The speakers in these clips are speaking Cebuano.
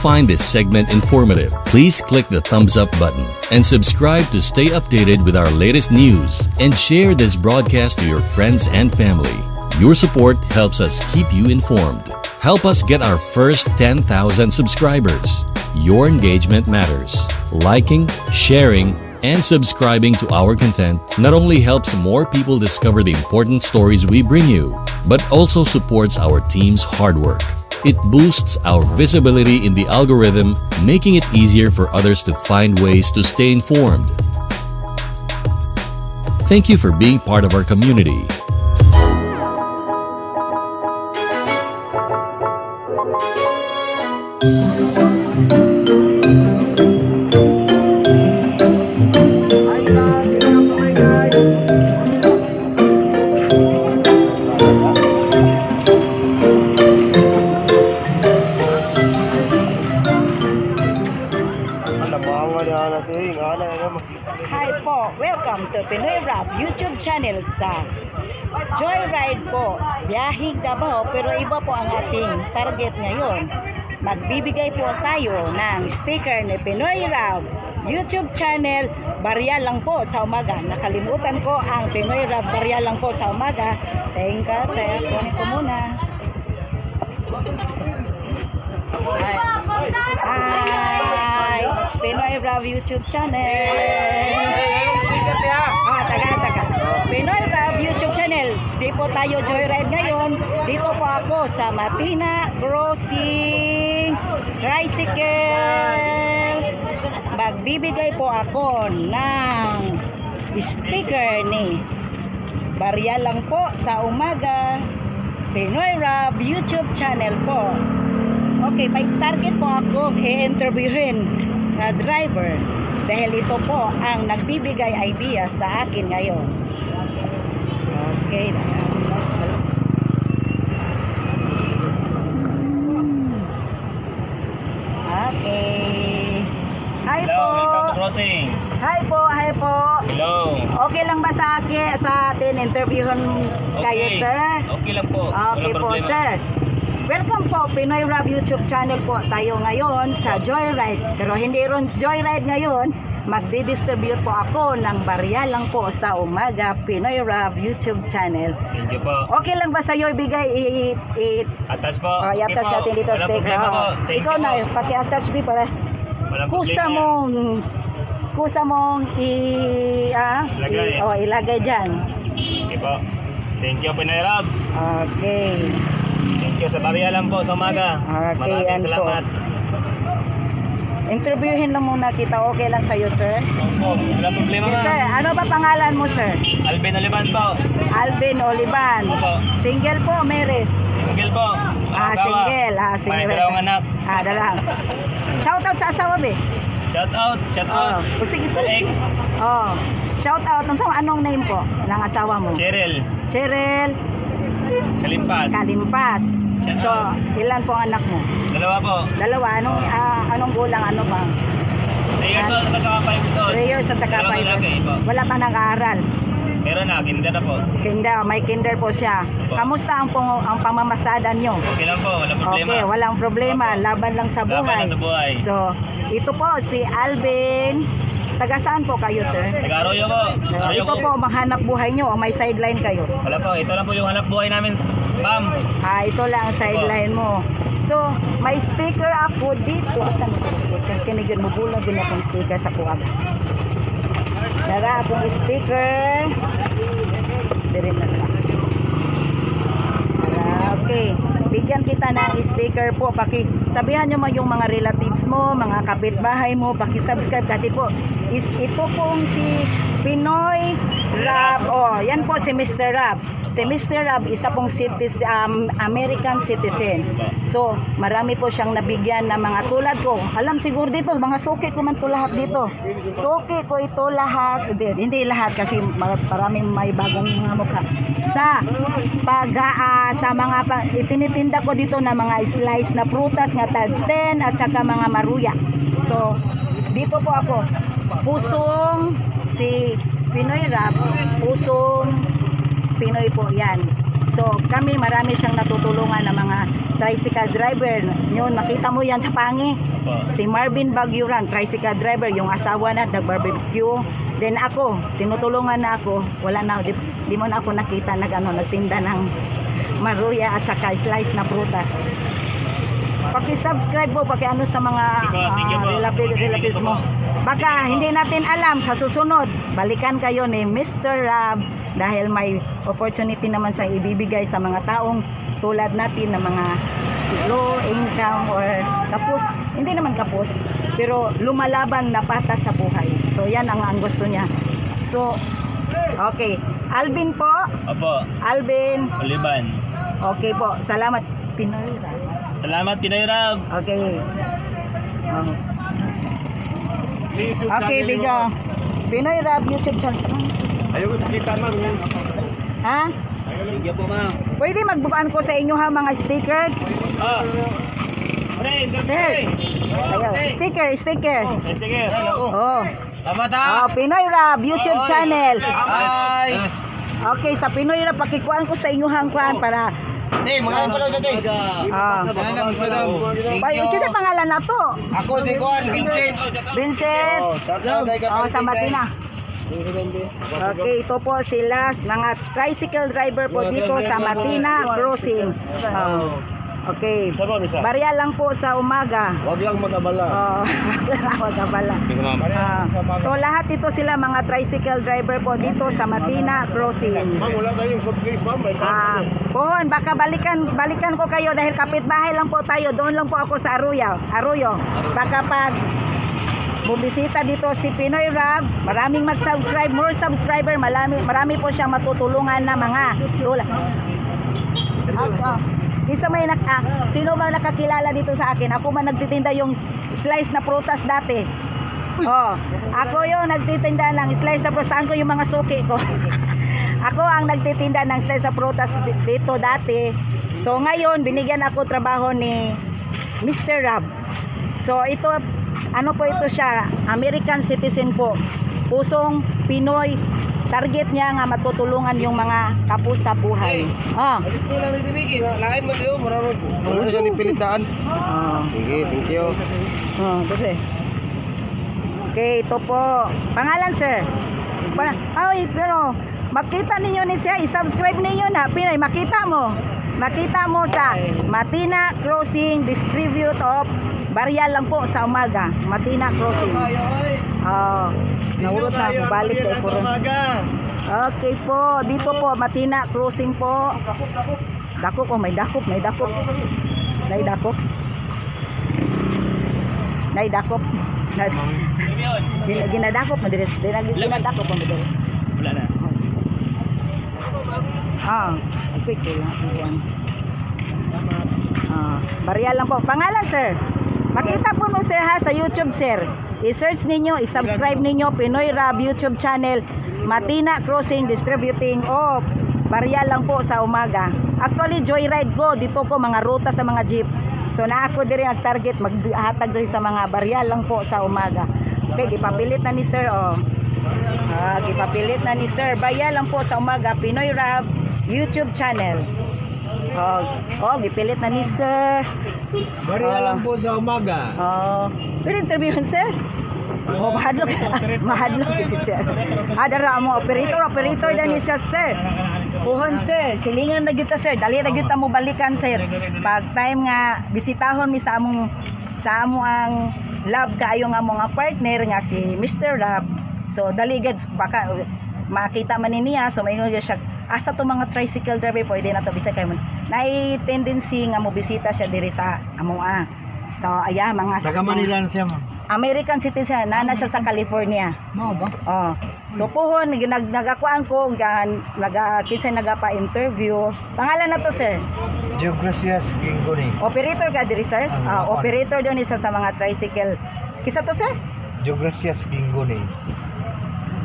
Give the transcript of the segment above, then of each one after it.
find this segment informative, please click the thumbs up button and subscribe to stay updated with our latest news and share this broadcast to your friends and family. Your support helps us keep you informed. Help us get our first 10,000 subscribers. Your engagement matters. Liking, sharing, and subscribing to our content not only helps more people discover the important stories we bring you, but also supports our team's hard work. It boosts our visibility in the algorithm, making it easier for others to find ways to stay informed. Thank you for being part of our community. Hi po, welcome to Pinoy Rap YouTube channel sa Joyride po, biyaheng Davao, pero iba po ang ating target ngayon. Magbibigay po tayo ng sticker ni Pinoy Rap YouTube channel, barya lang po sa umaga. Nakalimutan ko ang Pinoy Rap, barya lang po sa umaga. Thank you, kunin ko muna. Hi! Pinoy Rap YouTube channel. Ah, taga, taga. Pinoy Rap YouTube channel. Di po tayo joyride ngayon. Dito po ako sa Matina Crossing Tricycle. Magbibigay po ako ng sticker ni barya lang po sa umaga. Pinoy Rap YouTube channel po. Okay, may target po ako i-interviewin na driver dahil ito po ang nagbibigay idea sa akin ngayon. Okay. Okay. Hi Hello, po. welcome to crossing. Hi po, hi po. Hello. Okay lang ba sa akin, sa atin interviewin kayo, Okay. sir? Okay lang po. Okay Walang po, problema. sir. Welcome po, Pinoy Rap YouTube channel po tayo ngayon sa Joyride. Pero hindi ron Joyride ngayon, magdi-distribute po ako ng barya lang po sa umaga, Pinoy Rap YouTube channel. Thank you po. Okay lang ba sa'yo ibigay, Attach po. oh, Okay i-attach po. natin dito Walang sticker. problema po. Oh. Thank Ikaw you na, po. paki-attach bi para Walang kusa problema. mong i ah, Ilagay. Oh, ilagay dyan. Okay po. Thank you, Pinoy Rob. Okay. Thank you sa barya lang po sa umaga. Okay, Maraming yan po. salamat. Interviewin lang muna kita. Okay lang sa'yo, sir? Opo, walang problema, Yes, ma'am. sir. Ano ba pangalan mo, sir? Alvin Olivan po. Alvin Olivan. Opo. Single po, Mary. Single po. Ah, Asawa. single. Ah, single. May dalawang anak. Ah, dalawang. Shout out sa asawa, be. Shout out, shout out. Oh, o sige, Sa sir. ex, Oh. Shout out. Anong name po ng asawa mo? Cheryl Cheryl Kalimpas. Kalimpas. Shout So, out. ilan po ang anak mo? Dalawa po. Dalawa. Anong gulang? Ano pa? 3 years old at saka 5 years old. 3 years at saka Dalawang 5 years. lalaki po. Wala pa nag-aaral. Meron na, kinder na po. Kinder, may kinder po siya. Opo. Kamusta ang pamamasada nyo? Okay lang po, walang problema. Okay, walang problema. Opo. Laban lang sa Laban buhay. lang sa buhay. So, ito po si Alvin. Taga saan po kayo, sir? Taga Arroyo po. Arroyo Ito po, maghanap buhay nyo o may sideline kayo? Wala po, ito lang po yung hanap buhay namin. Ma'am, Ah, ito lang ang sideline mo. So, may sticker ako dito. Asan mo itong sticker? Kinigyan mo bulag din akong sticker sa kuwag. Nara akong sticker. Dire na lang. Nara, okay. Bigyan kita ng sticker po. Paki sabihan nyo mo yung mga relatives mo, mga kapitbahay mo, paki-subscribe kasi po. Ito pong si Pinoy Rap. Oh, yan po si Mr. Rap. Si Mr. Rap, isa pong American citizen. So, marami po siyang nabigyan ng mga tulad ko. Alam siguro dito, mga suki ko man to lahat dito. Suki ko ito lahat. Hindi, hindi lahat kasi maraming may bagong mga mukha. Sa pag sa mga itinitinda ko dito na mga slice na prutas nga tag 10 at saka mga maruya. So, dito po ako. Pusong si Pinoy Rap, pusong Pinoy po yan. So kami, marami siyang natutulungan ng mga tricycle driver. Yun, makita mo yan sa pangi. Opo. Si Marvin Bagyuran, tricycle driver, yung asawa na nag-barbecue. Then ako, tinutulungan na ako. Wala na, di mo na ako nakita nag ano, nagtinda ng maruya at saka slice na prutas. Paki-subscribe po, paki-ano sa mga Thank you po, thank you po. relatives mo. Baka hindi natin alam sa susunod, balikan kayo ni Mr. Rab dahil may opportunity naman siya ibibigay sa mga taong tulad natin na mga low income or kapos, hindi naman kapos, pero lumalaban na patas sa buhay. So yan ang gusto niya. So, okay. Alvin po, Opo. Alvin. Oliban. Okay po, salamat. Pinoy Rab. Salamat, Pinoy Rab. Okay. Oh. Okay, bigo. Pinoy Rab YouTube channel. Ayaw ko kita, ma'am. Ha? Thank you po, ma'am. Pwede magbukaan ko sa inyo ha mga sticker. Ah. Pre, Sir. Ayaw. Sticker, sticker. Sige. Oh. Tama ta. Oh, Pinoy Rab YouTube channel. Hi. Okay, sa Pinoy Rab pakikuan ko sa inyo hang kuan para Hey, mga pala sa day. ah. Isa lang. Ay, kasi pangalan na to. Ako si Juan Vincent. Vincent. Oh, sa Matina. Okay, ito po sila, mga tricycle driver po dito sa Matina Crossing. Oh. Okay. Barya lang po sa umaga. Wag lang mag-abala. Oh, wag abala. Ah, to lahat ito sila mga tricycle driver po dito sa Matina Crossing. Ma'am, wala tayong soft drinks, ma'am. May Ah, pohon, baka balikan balikan ko kayo dahil kapitbahay lang po tayo. Doon lang po ako sa Arroyo. Arroyo. Baka pag bumisita dito si Pinoy Rab, maraming mag-subscribe, more subscriber, marami, marami po siyang matutulungan na mga tula. Ako. Kisa may sino man nakakilala dito sa akin? Ako man nagtitinda yung slice na prutas dati. Oh, ako yung nagtitinda ng slice na prutas. Saan ko yung mga suki ko? Ako ang nagtitinda ng slice na prutas dito dati. So ngayon, binigyan ako trabaho ni Mr. Rab. So ito, ano po ito siya, American citizen po. Pusong Pinoy. Target niya nga matutulungan yung mga kapos sa buhay. Ah. Alis nila ni Biggie. Lain mo diyo, mura mura siya ni pilitaan. Ah. Sige, thank you. Oh, dere. Okay, ito po. Pangalan, sir? Ay, pero makita ninyo ni siya, i-subscribe ninyo na. Pinay, makita mo. Makita mo sa Matina Crossing Distribute of Barya lang po sa umaga. Matina Crossing. Oh, naurot na ako. Balik kay Puro. Okay po, dito po, Matina Crossing po. Dakop, oh, may dakop, may dakop. May dakop. Nay dakop. Na, ginadakop mo dire. Ginadakop mo dire. Wala na. Ah, quick lang. Ah, barya lang po. Pangalan, sir. Makita po mo, sir, ha, sa YouTube, sir. I-search ninyo, i-subscribe ninyo Pinoy Rab YouTube channel, Matina Crossing Distributing of barya lang po sa umaga. Actually, joyride ko dito ko mga ruta sa mga jeep. So na ako diri ang target maghatag diri sa mga barya lang po sa umaga. Okay, gipapilit na ni sir, oh. Ah, gipapilit na ni sir. Barya lang po sa umaga, Pinoy Rab YouTube channel. Oh, oh, gipilit na ni sir. Barya lang po sa umaga. Oh, pwede interviewin, sir? Oh, mahadlok. Mahadlok si sir. Ah, dara mo operator, operator na ni siya, sir. Puhon, sir, silingan na gyud ta, sir. Dali na gyud ta mo balikan, sir. Pag time nga bisitahon mi sa amo ang love kaayo nga mga partner nga si Mr. Rab. So dali gid baka makita man ni niya, so maingon gyud siya asa to mga tricycle driver, pwede na to bisita kay man. Naay tendency nga mo bisita siya diri sa amoa. So aya mga Taga Manila na siya, ma'am. American citizen, nana siya sa California. Mao ba? Oh. So puhon nagakuan ko gan naga kinsa nagapa-interview. Pangalan na to, sir? Geogracias Gingoni. Operator ka diri, sir? Ah, Ah, operator doon isa sa mga tricycle. Kisa to, sir? Geogracias Gingoni.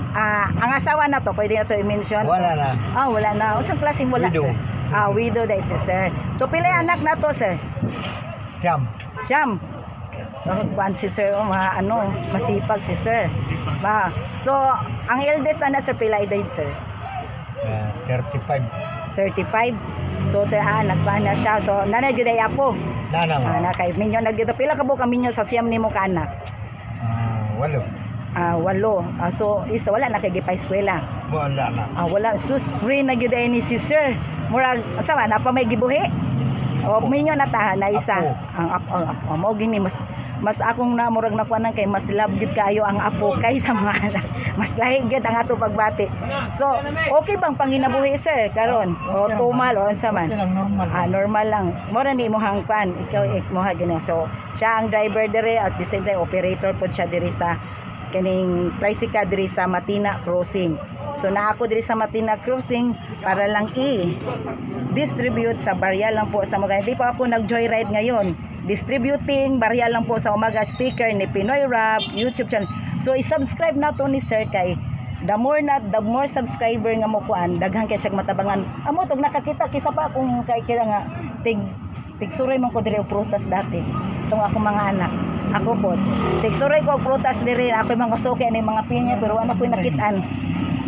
Ah, ang asawa na to, pwede na to i-mention? Wala na. Ah, wala na. Usang klaseng wala, Widow. sir? Ah, widow dahil si sir. So pila yung anak na to, sir? Siyam. Siyam. Oh, kuan si sir, oh, mga ano, masipag si sir. Ba. So, ang eldest ana, sir, pila edad, sir? 35. 35. So nagkuan na siya. So nanay gyud ay apo. Nana. Na kay minyo na gyud. Pila ka buok ang minyo sa siyam nimo ka anak? Walo. Walo. So isa wala na kay gipa-eskwela. Wala na. Wala, sus, free na gyud ay ni si sir. Murag asa man pa may gibuhi? O minyo na ta na isa. Apo. Ang apo, ang apo. Mao gini mas mas akong na murag nakuanan kay mas love gyud kaayo ang apo kaysa mga anak. Mas lahi gyud ang ato pagbati. So, okay bang panginabuhi, sir, karon? O tumal o unsa man? Okay lang, normal. Normal lang. Mora ni imong pan, ikaw imoha gini. So, siya ang driver dire, at the same time operator pod siya diri sa kining tricycle diri sa Matina Crossing. So naa ako diri sa Matina Crossing para lang i-distribute sa barya lang po sa umaga. Hindi po ako nag-joyride ngayon. Distributing barya lang po sa umaga, sticker ni Pinoy Rap YouTube channel. So i-subscribe na to ni sir kay the more na the more subscriber nga mo kuan, daghan kay siya matabangan. Amo tog nakakita kisa pa akong kay kira nga tig tigsuray man ko diri og prutas dati. Itong akong mga anak. Ako po. Tigsuray ko og prutas diri, ako mga suki ani mga pinya, pero wala ko'y nakitaan.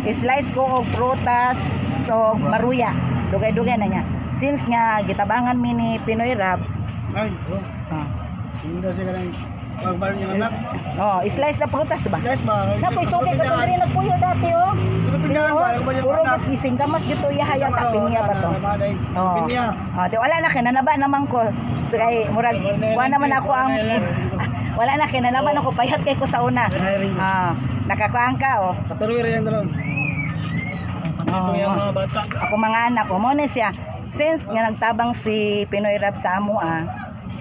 Slice ko og prutas so maruya. Dugay-dugay na niya. Since nga gitabangan mi ni Pinoy Rap, Ay, oh. Hindi siya kanang pagbalo niya anak. Oh, slice na prutas ba? Slice ba? Nakoy suki ka to diri nagpuyo dati oh. Sa pinyahan ba? Oh, puro git gising ka mas gito iya hayata pinya ba to? Oh. Pinya. Oh, di wala na kinanaba naman ko. Kay murag wa naman ako ang wala na kinanaban ako, payat kay ko sa una. Nakakuan ka oh. Katuloy rin yung dalawang. Oh, ako mga anak ko mo na siya. Since nga nagtabang si Pinoy Rap sa amo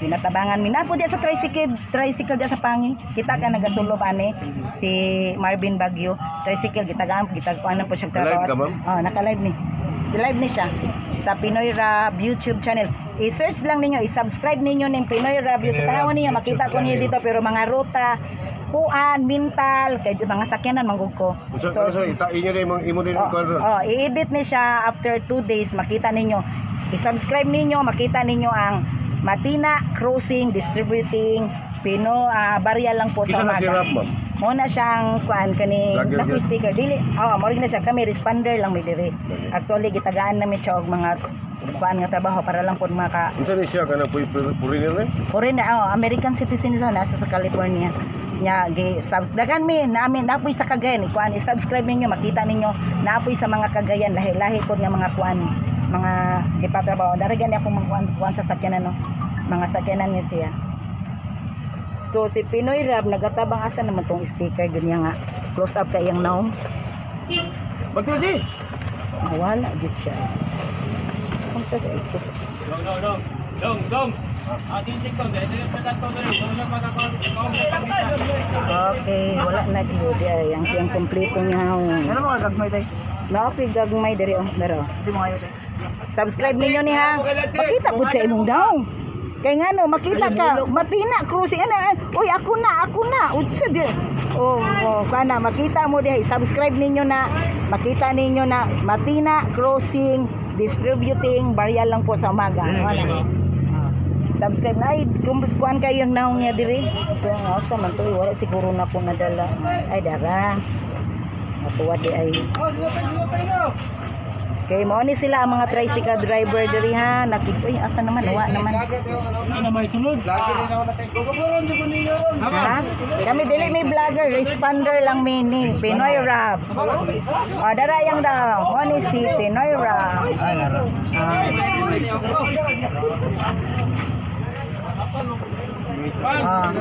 pinatabangan mi na po diya sa tricycle, tricycle diya sa pangi. Kita ka nagasulob ani si Marvin Bagyo. Tricycle gitagaan gitaguan na po siya trabaho. Live ka, ma'am? Oh, naka-live ni. Live ni siya sa Pinoy Rap YouTube channel. I-search lang ninyo, i-subscribe ninyo ning Pinoy Rap YouTube. Pinoy Rap Tanawan ninyo, YouTube makita ko niyo channel. dito, pero mga ruta, puan, mental, kay mga sakyanan manggug ko. So, so, ita inyo rin imo rin Oh, ang kuwan. oh, i-edit ni siya after 2 days, makita ninyo. I-subscribe ninyo, makita ninyo ang Matina Crossing Distributing Pino barya lang po Isa sa na si umaga. Rap, ma'am. Mo na siyang kuan kani Vlogger nakoy yun. sticker dili. Oh, mo rin na siya, kami responder lang mi diri. Okay. Actually gitagaan namin siya og mga kuan nga trabaho para lang pud maka Unsa ni siya kanang puriner ni? foreigner, oh, American citizen siya, nasa sa California. Nya gi sub dagan mi namin napoy sa Cagayan, ikuan i-subscribe ninyo, makita ninyo napoy sa mga Cagayan, lahi-lahi pod nga mga kuan, mga gipatrabaho. Dari gani akong mga kuan, kuan sa sakyanan no. Mga sakyanan ni siya. So si Pinoy Rap nagatabang, asa naman tong sticker ganyan nga. Close up kay iyang naong. Bagyo. Wala gid siya. Unsa ka ito? Dong, dong, dong. Dong, dong. Ating TikTok, dahil ito yung patatong na rin. Wala pa. Okay, wala na gyud ay ang iyang kompleto nga. Ano mga gagmay tayo? Naopi gagmay diri oh, daro. Hindi mo kayo tayo. Subscribe ninyo ni ha. Makita pud sa imong daw. Kay ngano makita ka Matina Crossing ana. Uy, ako na, ako na. Unsa di? Oh, kana makita mo diha. Subscribe ninyo na makita ninyo na Matina Crossing Distributing barya lang po sa umaga. Wala. Subscribe na ay kung kuan kayo ang naong niya diri. Ito ang asa man to, wala siguro na ko nadala. Ay dara. Natuwa di ay. Oh, sila pa na. Okay, mao ni sila ang mga tricycle driver diri ha. Nakik Uy, asa naman? Wa naman. Ano na may sunod? Lagi rin ako natay. Guguburon di ko ninyo ron. Ha? Kami dili may vlogger, responder lang mi ni Pinoy Rap. O, dara yang daw. Mao ni si Pinoy Rap. Ay, naro. Ah.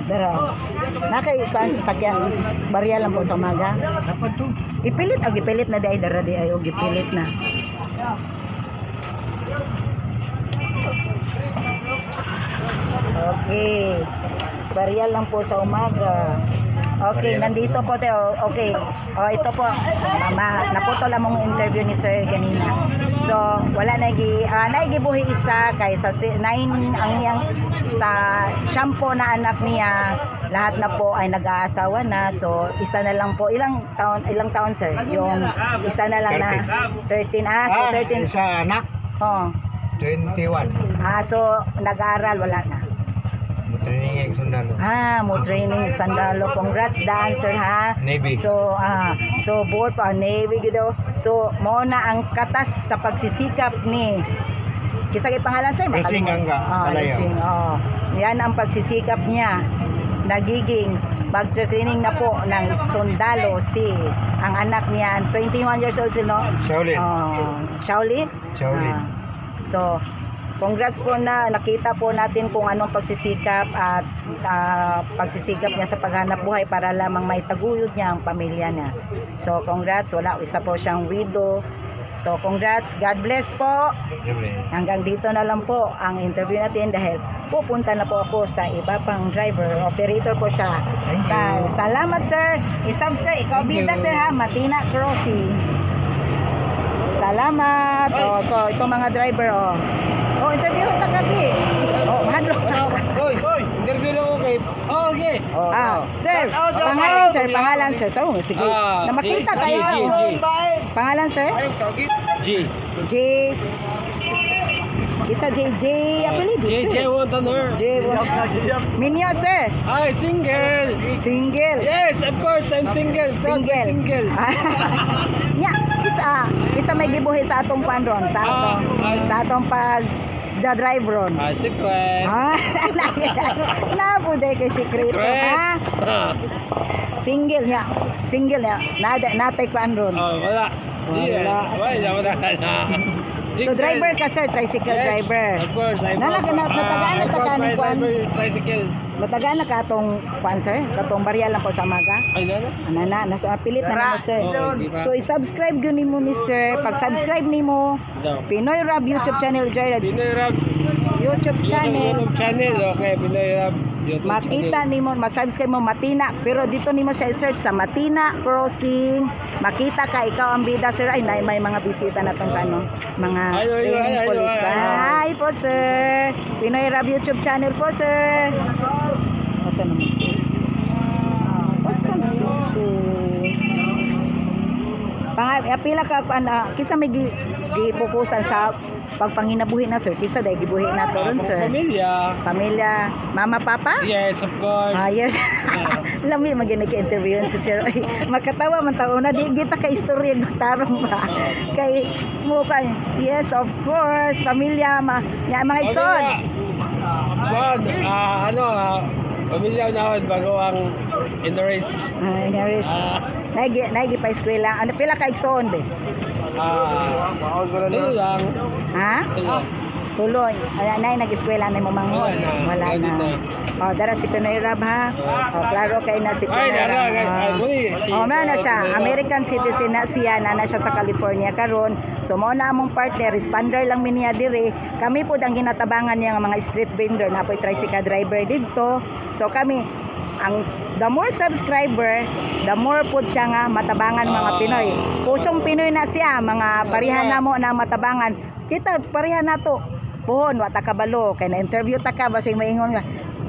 Dara. Nakay kuan sa sakyan. Barya lang po sa umaga. Dapat to. Ipilit og ipilit na di ay dara di ay og ipilit na. Okay. Barya lang po sa umaga. Okay, nandito po tayo. Okay. Oh, ito po. Mama, naputol ang mong interview ni Sir ganina. So, wala na gi naigibuhi isa kay sa nine ang iyang sa shampoo na anak niya, lahat na po ay nag-aasawa na. So, isa na lang po. Ilang taon, sir? Yung isa na lang na 13. So 13. Isa anak, Oh. 21. So nag-aaral wala na. Training ang sundalo. Ah, mo training sundalo. Congrats daan, sir, ha. Navy. So, so board pa Navy gido. So, mo na ang katas sa pagsisikap ni Kisa kay pangalan, sir? Racing Makalimutan. Gangga, Ah, Kalayaw. racing, oh. Yan ang pagsisikap niya. Nagiging pag-training na po ng sundalo si ang anak niya, 21 years old sino? Shaolin. Oh, Shaolin? Shaolin. Ah. So, congrats po na nakita po natin kung anong pagsisikap at pagsisikap niya sa paghanap buhay para lamang maitaguyod niya ang pamilya niya. So, congrats. Wala, isa po siyang widow. So, congrats. God bless po. Siyempre. Hanggang dito na lang po ang interview natin dahil pupunta na po ako sa iba pang driver. Operator po siya. Thank you. Salamat, sir. I-subscribe. Ikaw Thank bida, you. sir, ha. Matina Crossing. Salamat. Oh, ito mga driver, oh. Oh, interview ta gabi. Oh, mahadlo. Hoy, hoy, interview lang ako kay. Oh, okay. Ah, sir, pangalan, sir, pangalan, sir. Tawag, sige. Ah, Na makita G, tayo. G, G. Pangalan, sir? G. J. Isa JJ, apelido, J, J sir. Montaner. J. Minyo, sir. Ay, single. Single. Yes, of course, I'm single. Proud Single. Single. Nya, isa may gibuhi sa atong pan ron, sa atong sa atong pag the drive ron. Ah, secret. Ah, nabuday kay sikreto ha. Single niya. Single niya. Nada natay kuan ron. Oh, wala. Wala. Wala. Wala. Wala. So driver ka, sir, tricycle Yes, driver. of course. I'm Nana ka na natagaan na I'm ta proud ka ni my kuan. driver, tricycle. Natagaan na ka atong kuan, sir, katong barya lang po sa amaga. Ay, nana. Ana na, nasa pilit na namo, sir. Oh, di ba? So i-subscribe gyud nimo ni sir. Pag subscribe nimo Daw. Pinoy Rab YouTube channel, Joyride Pinoy Rap YouTube channel. YouTube channel. Okay, Pinoy Rap YouTube Makita channel. nimo, masubscribe mo Matina, pero dito nimo siya i-search sa Matina Crossing. Makita ka ikaw ang bida, sir. Ay, nay, may mga bisita na tong kano, mga Ay, ay, ay, training ay, police. ay, ay. Hi po, sir. Pinoy Rab YouTube channel po, sir. Asa naman? Asa naman to? Pila ka kuan kinsa may gipokusan sa pagpanginabuhi na, sir? Kinsa day gibuhi na to ron, sir? Pamilya. Pamilya, mama, papa? Yes, of course. Ah, yes. Lami maging nag-interview si sir. Ay, makatawa man tao na di kita ka istorya tarong ba. Kay mo ka, yes, of course, pamilya ma, ya, mga igsoon. Juan, ano, pamilya na bago ang in the race. Ah, Inaris. Naigi naigi pa eskwela. Ano pila ka igsoon be? Tulo lang. Ha? Tulo. Tuloy. Ay, nay nag-eskwela na mo manghod. Wala na. Wala na. Graduate Oh, dara si Pinoy Rab ha. Oh, klaro kay na si Ay, Pinoy dara, Rab. ay, Ah. muli, si- Oh, na siya. Pinoy Rab. American citizen na siya, na siya sa California karon. So mao na among partner, responder lang mi niya diri. Kami pud ang ginatabangan niya nga mga street vendor na po'y tricycle driver didto. So kami ang the more subscriber, the more pud siya nga matabangan mga Pinoy. Pusong Pinoy na siya, mga parihan namo na matabangan. Kita parihan nato. Puhon, wa ta kabalo kay na interview ta ka basig maingon nga.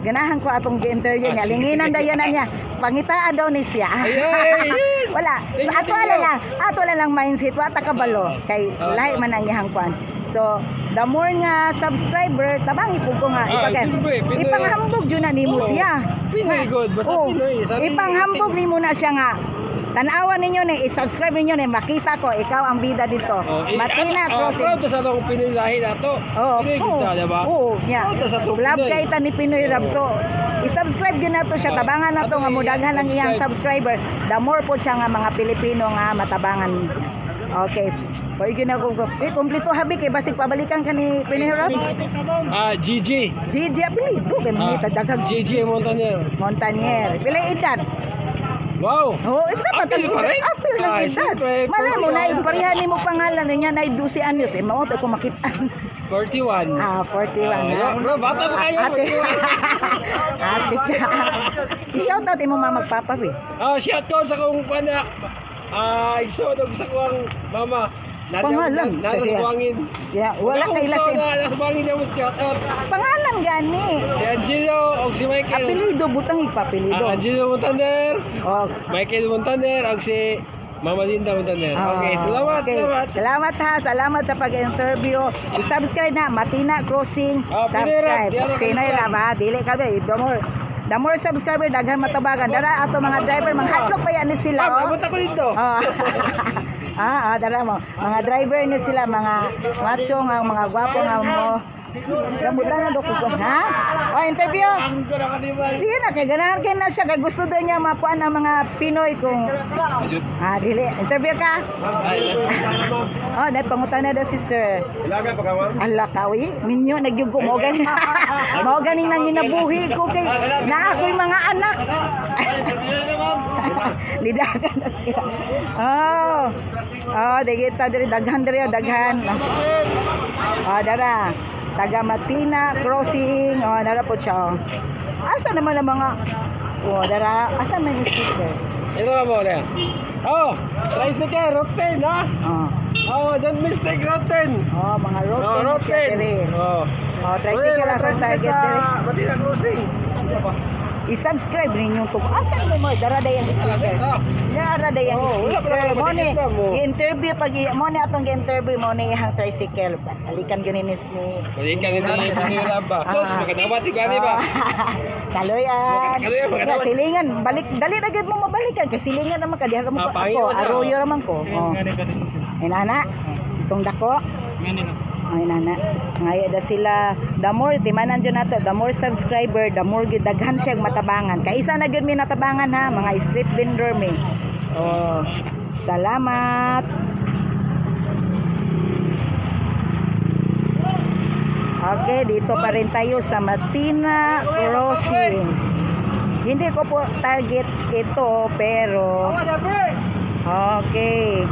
Ganahan ko atong gi-interview niya. Linginan dayon na niya. Pangitaan daw ni siya. Ay, ay, ay. Wala. Thank Sa you, ato thank wala you. lang. Ato wala lang mindset. Wa ta kabalo. Kay lahi man ang iyang kwan. So, the more nga subscriber, tabangi pud ko nga. Siyempre, Pinoy. Ipanghambog jud na nimo Oo. siya. Pinoy good. Basta Oo. Pinoy. Sabi- Ipanghambog nimo na siya nga. Tanawan ninyo ni, i-subscribe ninyo ni, makita ko ikaw ang bida dito. Oh, eh, Matina Crossing. Proud sa atong Pinoy lahi na to. Oo. Pinoy kita, diba? Oo, yeah. Proud sa atong Love Pinoy. kay ta ni Pinoy Rab. So, i-subscribe gyud nato siya, Oo. tabangan nato nga Ato mudaghan ang iyang i-subscribe. subscriber. The more po siya nga mga Pilipino nga matabangan. Okay. Hoy gyud ako. Eh, kompleto habi kay basig pabalikan ka ni Pinoy Rab. GG. GG apelyido kay mangita daghang GG Montaner. Montanier. Pila edad? Wow. Oo, ito dapat Apil pa rin? Apil lang Ay, edad. siyempre, Malay mo na 41. pareha nimo pangalan niya na 12 anyos eh mao to ko makita. 41. Ah, 41. Bro, bata pa kayo, Ate. 41. Ate ka. I-shout out imo mama magpapa be. Shout ko sa kong pana. Igsoon og sa kong mama. Pangalan, Nasa sige. buhangin. Yeah, wala kay lasin. Nasa buhangin niya mo shout out. Pangalan gani. Si Angelo og si Michael. Apelido butang ipapelido. Angelo Montaner, Oh, Michael Montaner og si Mama Linda Montaner. Okay, Ah, salamat, okay. salamat. Salamat ha, salamat sa pag-interview. I-subscribe na Matina Crossing. Ah, Pinoy Rap, Subscribe. di ano Pinoy kalimutan. Rap ha, dili kami. The more subscriber, daghan matabagan. Dara ato mga driver, mga hadlok pa yan ni sila. Ma'am, Oh. abot ako dito. Oh. Dara mo. Mga driver ni sila, mga macho nga, mga gwapo nga mo. Rambutan na do ko, ha? Oh, interview. Di na kay ganahan kay na siya kay gusto daw niya makuan ang mga Pinoy kung dili interview ka. Oh, dahil pangutan na daw si sir. Ilaga pa ka, ma'am? Ala kawi, minyo nagyugo mo gani. Mao ganing nanginabuhi ko kay naa ako'y mga anak. Lidagan na siya. Oh. Oh, digita diri, daghan diri, daghan. Oh, dara. Taga Matina Crossing. Oh, dara po siya. Oh. Asa naman ang mga? Oh, dara, asa man yung sticker? Ito na mo na. Oh, tricycle, rotten, ha? Oh. Oh, don't mistake rotten. Oh, mga road Oh, siya rotten. diri. Oh. Oh, tricycle Uy, mga ang tricycle target sa diri. Matina Crossing. I-subscribe ninyo to. Asa naman mo dara day ang sticker? Ah. Dara day ang Oh, wala pa sticker. naman Mo ni matikit, ma'am, oh. i-interview pag mo ni atong gi-interview mo ni ihang tricycle. Balikan gyud ni Balikan ni Pinoy Rap ba? Sus, magandang ko ani ba? Kaloyan. Kaloyan, magandang. Na, silingan, balik dali na gyud mo mabalikan kay silingan naman ka diha mo Ah, ako, pangit mo siya, aroyo raman ko. Oh. Inana, itong dako. Ay nana. Ngayon da sila, the more timanan jud nato, the more subscriber, the more gyud daghan siya matabangan. Kaysa na gyud mi natabangan ha, mga street vendor mi. Oh. Salamat. Okay, dito pa rin tayo sa Matina Crossing. Hindi ko po target ito pero okay.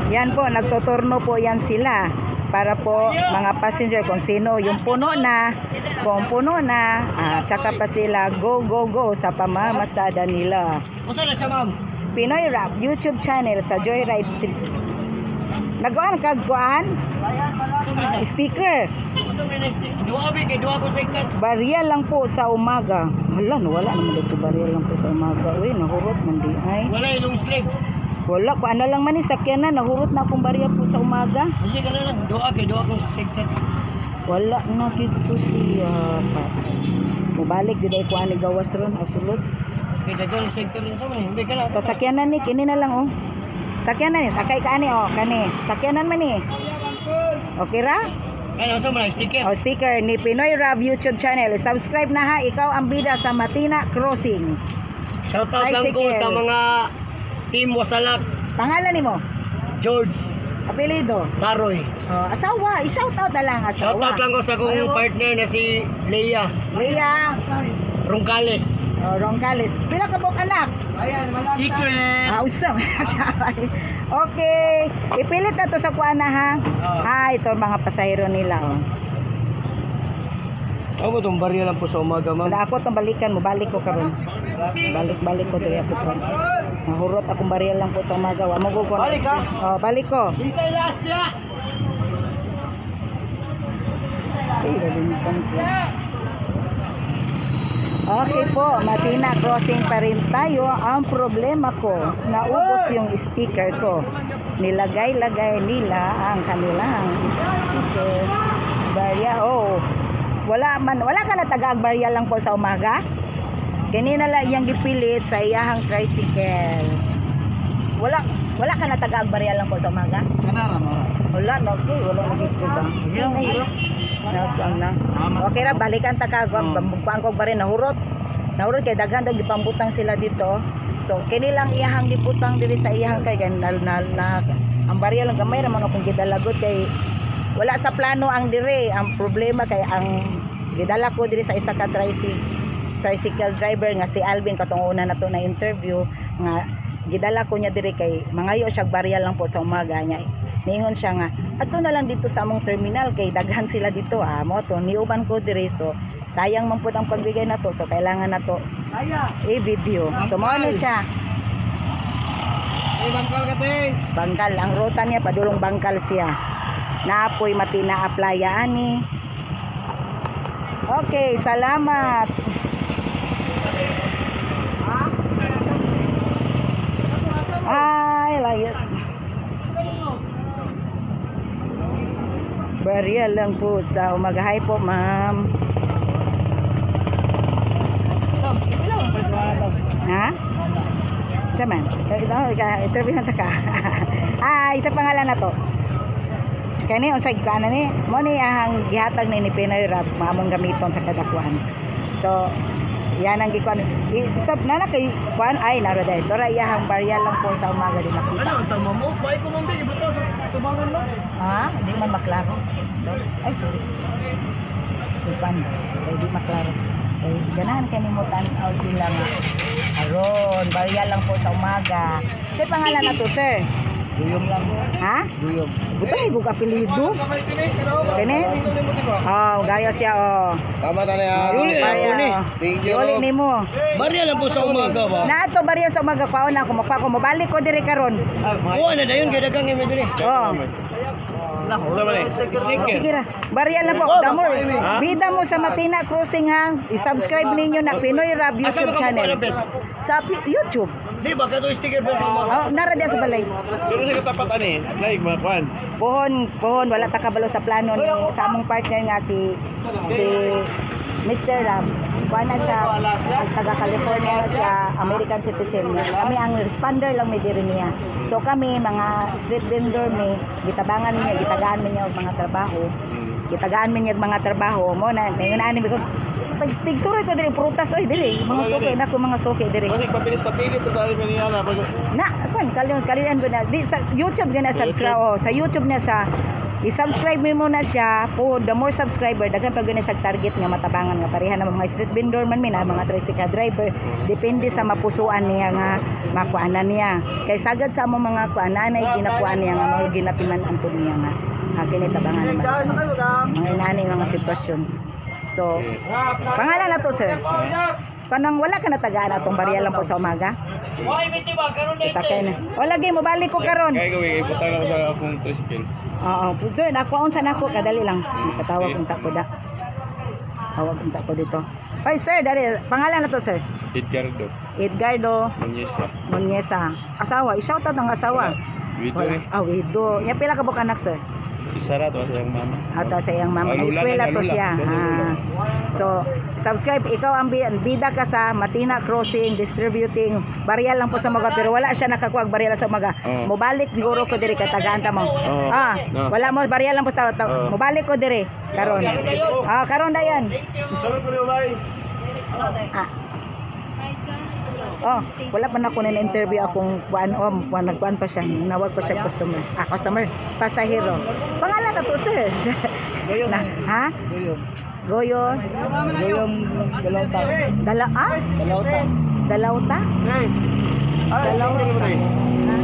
Yan po, nagtuturno po yan sila para po mga passenger kung sino yung puno na, kung puno na, tsaka pa sila go go go sa pamamasada nila. Unsa na siya, ma'am? Pinoy Rap YouTube channel sa Joyride Trip. Naguan kag kuan? Speaker. Unsa may next? Duha bi kay duha ko second. Barya lang po sa umaga. Hala, no, wala naman dito barya lang po sa umaga. Uy, nahurot man di ay. Wala ilong sleeve. Wala, kung ano lang man ni sakyanan, nahurot na akong barya po sa umaga. Hindi ka na lang duha kay duha ko second. Wala na dito siya. Mubalik di ko ani gawas ron o sulod. Kay dagan sector rin sa man. Hindi ka lang. Sa sakyanan ni kini na lang oh. Sakyanan ni sakay ka ani oh kani. Sakyanan man ni. Okay ra? Kaya unsa man sticker? O sticker ni Pinoy Rap YouTube channel. Subscribe na ha, ikaw ang bida sa Matina Crossing. Shout out lang ko Tricycle. sa mga team Wasalak, Pangalan nimo? George Apelyido? Taroy. Oh, asawa, i-shout out na lang asawa. Shout out lang ko sa akong partner na si Leia Leia Roncales. Oh, Roncales. Pila ka buok anak? Secret. Ah, usam. Okay. Ipilit na to sa kuan na ha. Ah, ito mga pasahero nila oh. Ako itong barya lang po sa umaga, ma'am. Wala ako itong balikan mo, balik ko karon. Balik-balik ko diri ako karon. Nahurot akong barya lang po sa umaga. Wa mo ko. Balik ka? Oh, balik ko. Hintay last ya. Ay, gagamitan ko. Okay po, Matina Crossing pa rin tayo. Ang problema ko, naubos yung sticker ko. Nilagay-lagay nila ang kanilang sticker. Barya, oh. Wala man, wala ka na tagaag barya lang po sa umaga? Kini na lang iyang gipilit sa iyahang tricycle. Wala wala ka na tagaag barya lang po sa umaga? Kanara mo. Wala no, okay, wala na dito ba? Na. Okay ra, balikan ta ka, kuan ko ba rin nahurot. Nahurot kay daghan dag gipambutang sila dito. So kini lang iyahang gibutang diri sa iyahang kay na, na, na, ang barya lang gamay ra man akong gidalagot kay wala sa plano ang dire. Ang problema kay ang gidala ko diri sa isa ka tricycle driver nga si Alvin, katong una na to na interview nga gidala ko niya diri kay mangayo siya barya lang po sa umaga niya. Niingon siya nga adto na lang dito sa among terminal kay daghan sila dito, mo to niuban ko diri, so sayang man pud ang pagbigay na to, so kailangan na to i-video. So mao ni siya. Eh, bangkal ka te. Bangkal ang ruta niya, padulong Bangkal siya. Naapoy Matina Playa ani. Okay, salamat. Ay, layo. Barya lang po sa umaga. Hi po, ma'am. Ha? Chaman. Ito, interview na ta ka. Hi, sa pangalan na to. Kani unsay gana ni? Mo ni ahang gihatag ni Pinoy Rap maamong gamiton sa kadakuan. So, yan ang gikuan. Isab na na kay kuan ay naro dai. Dora iyahang barya lang po sa umaga di makita. Ano ang tama mo? Kuhay ko mong bigay buto sa tubangan mo. Ha? Di man maklaro. Ay, sorry. Kuan, ay di maklaro. Ay, ganahan kay nimo tan-aw sila nga. Aron, barya lang po sa umaga. Sa pangalan na to, sir? Duyom lang. Ha? Duyom. Butay gug apelyido. Kini? Oh, gaya siya oh. Tama ta na yan. Yuli, Barya, yuli. oh. Thank you. Yuli nimo. Barya lang po sa umaga ba? Naato barya sa umaga kwaon na ako makuha ko mobalik ko diri karon. Kuha na dayon kay dagang imi diri. Oh. Sticker. Sige ra. Barya lang po. The more, bida mo sa Matina Crossing ha. I-subscribe ninyo na Pinoy Rap Asa YouTube ba ka channel. makuha ng belt? Sa YouTube. Di ba kato sticker pa sa umaga? Oh, nara diya sa balay. Pero sa katapat ani, like mga kuan. Pohon, pohon wala ta kabalo sa plano ni sa among partner nga si si Mr. Ram. Kuha na siya sa California na siya, American citizen niya. Kami ang responder lang may diri niya. So kami mga street vendor may gitabangan niya, gitagaan mi niya og mga trabaho. Gitagaan mi niya og mga trabaho mo na ngayon ani mi ko pag tigsuroy ko diri prutas oy diri mga suki na ko mga suki diri. Kasi papilit-papilit ta tayo kanina na pag Na, kuan kalian kalian ko na di sa YouTube niya na subscribe oh, sa YouTube niya sa i-subscribe mo muna siya po. The more subscriber, daghan pag na siya target nga matabangan nga pareha na mga street vendor man mi na mga tricycle driver, depende sa mapusuan niya nga makuanan niya kay sagad sa among mga kuananay ginakuan niya nga mga ginapiman antod niya nga kini tabangan naman mga inani nga mga sitwasyon. So pangalan na to, sir, kanang wala ka natagaan atong barya lang po sa umaga. Why, biti ba? Karon na Sakay na. O lagi mo balik ko karon. Kaya gawin ibutang ako sa akong tricycle. Oo, doon ako unsa na ako kadali lang. Katawag unta ko da. Tawag unta ko dito. Hoy sir, dali pangalan na to, sir. Edgardo Edgardo Munyesa. Munyesa. Asawa, i-shoutout ang asawa. Wido Wala. eh. Ah, wido. Ya pila ka buok anak, sir? Isa ra to sa iyang mama. Ato sa iyang mama. Ah, lula Eskwela na, to lula. siya. Lula, lula. Ah. So, subscribe. Ikaw ang bida ka sa Matina Crossing Distributing. Barya lang po sa mga pero wala siya nakakuha og barya lang sa umaga. Oo. Mobalik siguro ko diri kay tagaan ta mo. Oo. Ah, Oo. wala mo barya lang po sa Oo. mobalik ko diri karon. Ah, karon dayon. Sabi ko niyo bay. Ah. Oh, wala pa na ko na interview akong kuan om, kuan nagkuan pa siya, nawag pa siya customer. Ah, customer, pasahero. Pangalan na to, sir. Na, ha? Duyom. Goyo, Duyom dalawta. dala ah? Dalawta. Dalawta? Hey. Dalawta. Ha?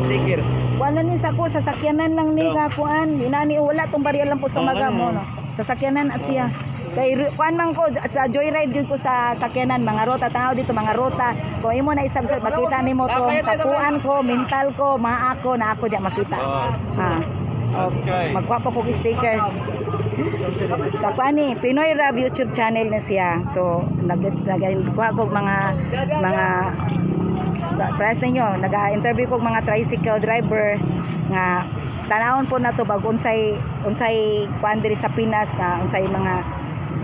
Sticker. Wala ni sa ko sasakyanan lang ni Oh. ka kuan. Inani wala tong barya lang po sa Oh, maga ano? mo no. Sasakyanan asiya. Kay kuan man ko sa joyride gyud ko sa sakyanan mga rota tanaw dito mga rota. Kung imo na isubscribe makita nimo tong sa kuan ko, mental ko, maa ko na ako di makita. Oh. Ha. Oh, Okay. magkuha pa kog sticker. Sa kuan ni Pinoy Rap YouTube channel na siya. So nag nag kuha kog mga mga press ninyo, naga-interview kog mga tricycle driver nga tanawon po na to bag unsay unsay kuan diri sa Pinas nga unsay mga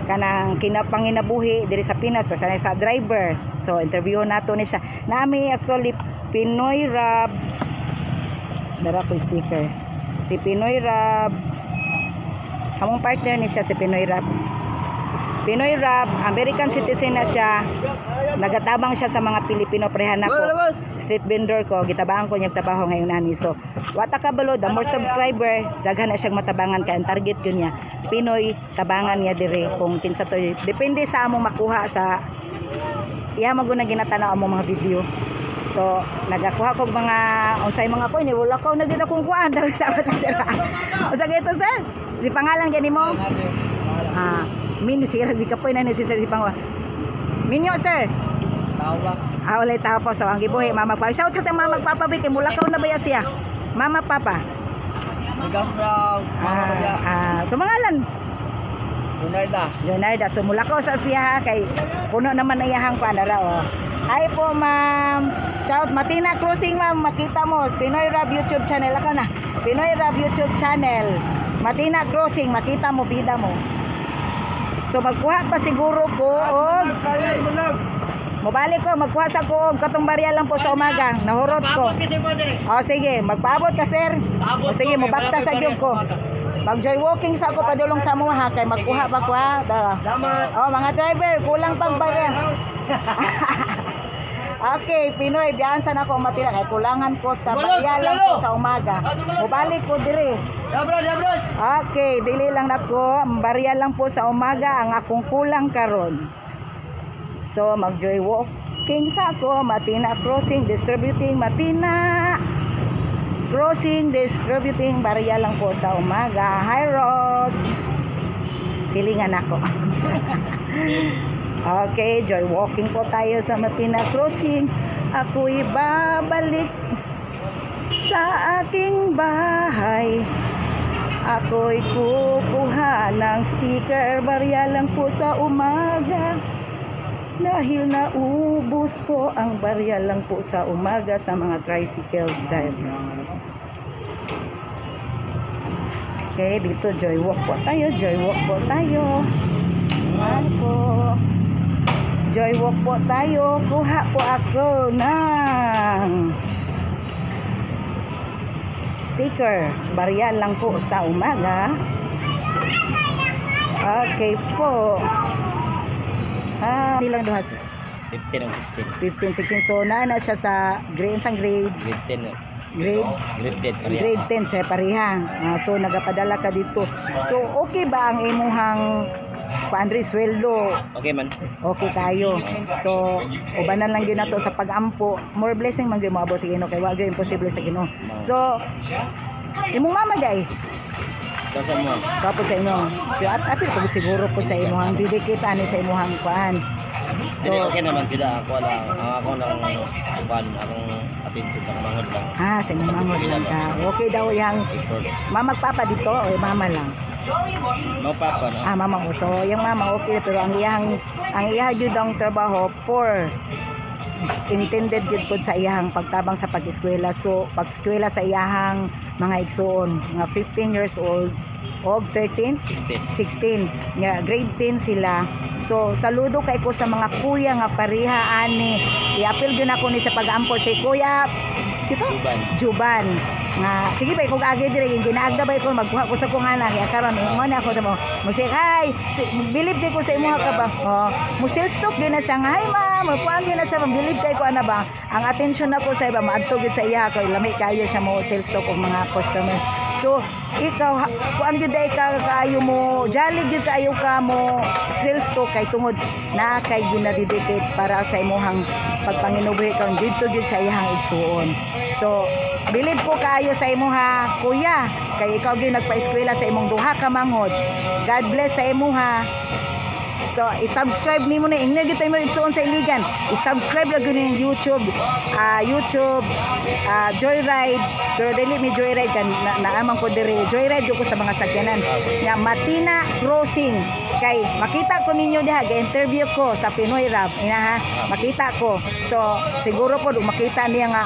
kanang kinapanginabuhi diri sa Pinas basta na sa driver. So interview nato ni siya. Nami actually Pinoy Rap dara ko sticker. Si Pinoy Rap among partner ni siya si Pinoy Rap. Pinoy Rap, American citizen na siya. Nagatabang siya sa mga Pilipino prehan ako. Street vendor ko, gitabangan ko niya trabaho ngayon ani. So, wata ka balo, the more subscriber, daghan na siyang matabangan kay ang target yun niya. Pinoy, tabangan niya dire kung kinsa to. Depende sa among makuha sa iya mo na ginatanaw among mga video. So, nagakuha kog mga unsay mga ko ni wala ko na gid akong kuan daw sa sir. Unsa gito, sir? Di pangalan gani mo? Ah, min sira di kapoy na ni si sir si pangwa. Minyo, sir. Tawa. Ah, walay tao po. So, ang gibuhi, mama pa. Shout sa mama papa bi kay mulakaw na ba ya siya? Mama papa. Bigas brown. Ah, ah, tumangalan. Leonardo. Leonardo, so mulakaw sa siya ha, kay puno naman na iyahang kuan ra oh. Hi po, ma'am. Shout Matina Crossing, ma'am, makita mo Pinoy Rap YouTube channel ako na. Pinoy Rap YouTube channel. Matina Crossing, makita mo bida mo. So magkuha pa siguro ko og mobalik ko, magkuha sa ko og katong barya lang po sa umaga. Nahurot ko. Paabot kasi po dire. O sige, magpaabot ka, sir. Paabot O sige, ko, kay mobakta wala sa ko'y gyud barya ko. sa umaga. Mag joy walking sa ako padulong sa amuha kay magkuha pa ko ha. Dara. Salamat. Oh, mga driver, kulang pang barya. Okay, Pinoy, biyan sa nako matira kay kulangan ko sa Balot, barya lang ko salo. sa umaga. Mobalik ko dire. Yabrod, yabrod. Okay, dili lang nako, barya lang po sa umaga ang akong kulang karon. So, mag-joy walking sa ako, Matina Crossing, distributing Matina Crossing, distributing barya lang po sa umaga. Hi, Ross. Silingan ako. Okay, joy walking po tayo sa Matina Crossing. Ako'y babalik sa aking bahay. Ako'y kukuha ng sticker, barya lang po sa umaga. Dahil naubos po ang barya lang po sa umaga sa mga tricycle driver. Okay, dito joy walk po tayo, joy walk po tayo. Ayan po. Joy walk po tayo. Kuha po ako ng sticker. Barya lang po sa umaga. Okay po. Ah, hindi lang duha. 15 ang 16. 15, 16. So, naa na siya sa grade, isang grade, Grade 10. grade, Grade 10. grade 10 sa pareha. Ah, so, nagapadala ka dito. So, okay ba ang imuhang paandri sweldo? Okay man. Okay kayo. So, ubanan lang gyud nato sa pag-ampo. More blessing man gyud moabot sa Ginoo kay wa gyud imposible sa Ginoo. So, imong mama day Kasi mo. tapos sa inyo. So, at apil ko siguro po sa imuhang dedicate ani sa imuhang kuan. So, Dili okay naman sila. Ako lang, ang ako lang kuan, akong attention sa kamangod lang. Ah, sa imong mama lang ka. Okay daw yang Effort. mama papa dito o mama lang. No papa no. Ah, mama ko. So, yung mama okay pero ang iya gyud ang trabaho for intended gyud pod sa iyahang pagtabang sa pag-eskwela. So, pag-eskwela sa iyahang mga igsuon, mga 15 years old og 13, 16. 16 nga grade 10 sila. So saludo kay ko sa mga kuya nga pareha ani. I-appeal gyud ako ni sa pag-ampo si Kuya kito Juban. Juban nga sige ba kung agi dire yung ginaagda ba ko magkuha ko sa kong anak ya karon ingon ako mo mo say hi si, bilib kay ko sa imuha ka ba, oh mo sales talk gyud na siya nga hi ma'am kuan gyud na siya bilib kay ko ana ba ang attention nako sa iba maadto gyud sa iya kay lami kayo siya mo sales talk og mga customer. So ikaw kuan gyud ay ka kaayo mo jolly gyud kaayo ka mo sales talk kay tungod na kay ginadedicate para sa imuhang pagpanginubuhi karon didto gyud sa iyang igsuon. So bilib ko kaayo sa imuha, kuya, kay ikaw gyud nagpa-eskwela sa imong duha ka manghod. God bless sa imuha. So, i-subscribe nimo na ingna gyud tayo mo igsuon sa Iligan. I-subscribe lang gyud yung YouTube, YouTube Joyride. Pero dili mi Joyride kan na, naamang ko diri. Joyride gyud ko sa mga sakyanan. Nga Matina Crossing kay makita ko ninyo diha ga-interview ko sa Pinoy Rap. Ina ha, makita ko. So, siguro po makita niya nga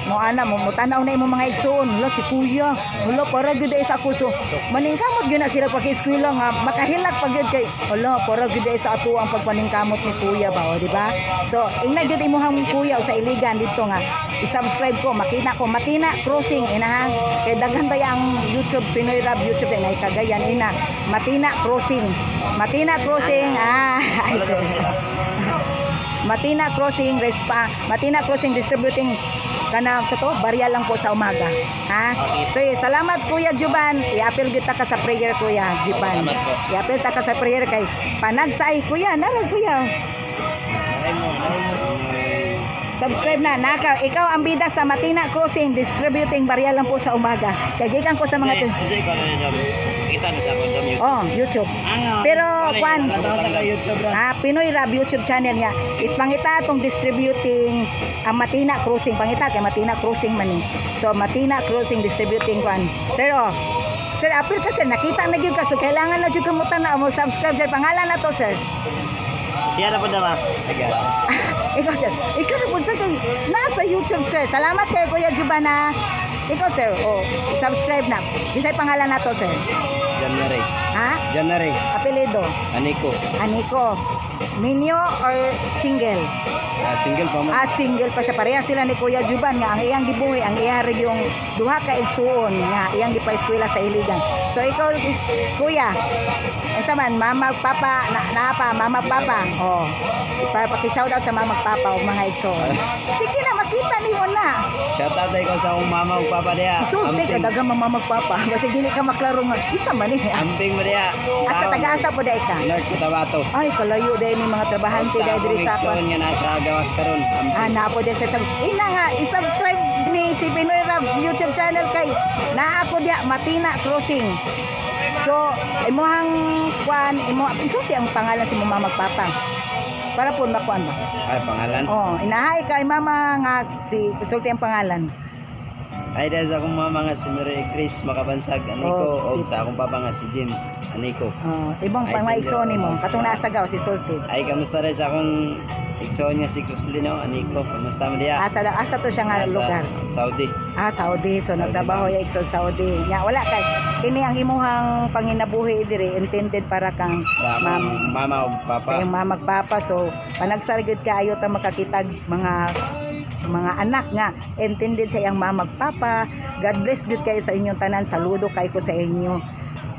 mo ana mo mutanaw na imong mga igsuon, hala si kuya, hala para gyud ay sa ako. So maningkamot gyud na sila pag-eskwela nga makahilak pa gyud kay hala para gyud ay sa ato ang pagpaningkamot ni kuya ba, o di ba? So ingna gyud imuhang kuya o sa Iligan dito nga i-subscribe ko makita ko Matina Crossing ina ha kay daghan ba ang YouTube Pinoy Rap YouTube ay Cagayan ina Matina Crossing, Matina Crossing, ah ay, sorry. Matina Crossing Respa, Matina Crossing distributing kana sa to barya lang po sa umaga ha. So eh, salamat Kuya Juban, i-appeal gyud ta ka sa prayer, Kuya Juban. Salamat po. I-appeal ta ka sa prayer kay panagsaay kuya narag kuya. Subscribe na naka ikaw ang bida sa Matina Crossing distributing barya lang po sa umaga kay gikan ko sa mga Enjoy ko na niya. Kita na sa akong YouTube. Oh, YouTube. Pero kwan YouTube ra. Ah, Pinoy Rap YouTube channel niya. Ipangita atong distributing ang Matina Crossing. Pangita kay Matina Crossing man ni. So Matina Crossing distributing kwan. Sir oh. Sir, apil ka sir, nakita na gyud ka. So kailangan na gyud ka mo tan-aw mo subscribe sir. Pangalan na to sir. Siya na po na ba? Ikaw sir. Ikaw na po sir kay nasa YouTube sir. Salamat kay Kuya Jubana. Ikaw sir. Oh, Paki-subscribe na. Kinsay pangalan nato, sir? January. Ha? January. Apelyido? Aniko. Aniko. Minyo or single? Ah, single pa man. Ah, single pa siya. Pareha sila ni Kuya Juban nga ang iyang gibuhi, ang iyang yung duha ka igsuon nga iyang gipa-eskwela sa Iligan. So ikaw, kuya, unsa man, mama, papa, na, naa pa, mama, papa. Oh. Paki-shout out sa mama, papa ug mga igsuon. Sige na, makita nimo na. Shout out ko sa akong mama ug papa diha. Isulti ka daghang mama magpapa. Basig dili ka maklaro nga isa man ni. Amping mo diha. Asa taga-asa po dai ka? North Cotabato. Ay, kalayo dai ni mga trabahante dai diri sa Sa akong nga nasa gawas karon. Amping. Ah, naa po din siya sa ina nga i-subscribe ni si Pinoy Rap YouTube channel kay naa ako diya Matina Crossing. So, imuhang kwan, imo isulti ang pangalan sa imong mama ug papa. Para po makuan ba? Ay, pangalan. Oh, inahay kay mama nga si isulti ang pangalan. Ay, dahil sa akong mama nga si Mary Chris Makabansag Aniko Oh, og sa akong papa nga si James Aniko. Oh, ibang Ay, pang sige. maigsoon nimo katong naa sa gaw si sulti. Ay, kamusta rin sa akong igsoon nga si Cruzlino Aniko? Kamusta mo diha? Asa asa to siya nga Nasa lugar? Saudi. Ah, Saudi. So nagtrabaho ya igsoon Saudi. Nya wala kay kini ang imuhang panginabuhi diri intended para kang Sa ma'am akong mama ug papa. sa iyong mama ug papa. So panagsar gyud kaayo ta makakitag mga anak nga intended sa iyang mama ug papa. God bless gyud kayo sa inyong tanan. Saludo kay ko sa inyo.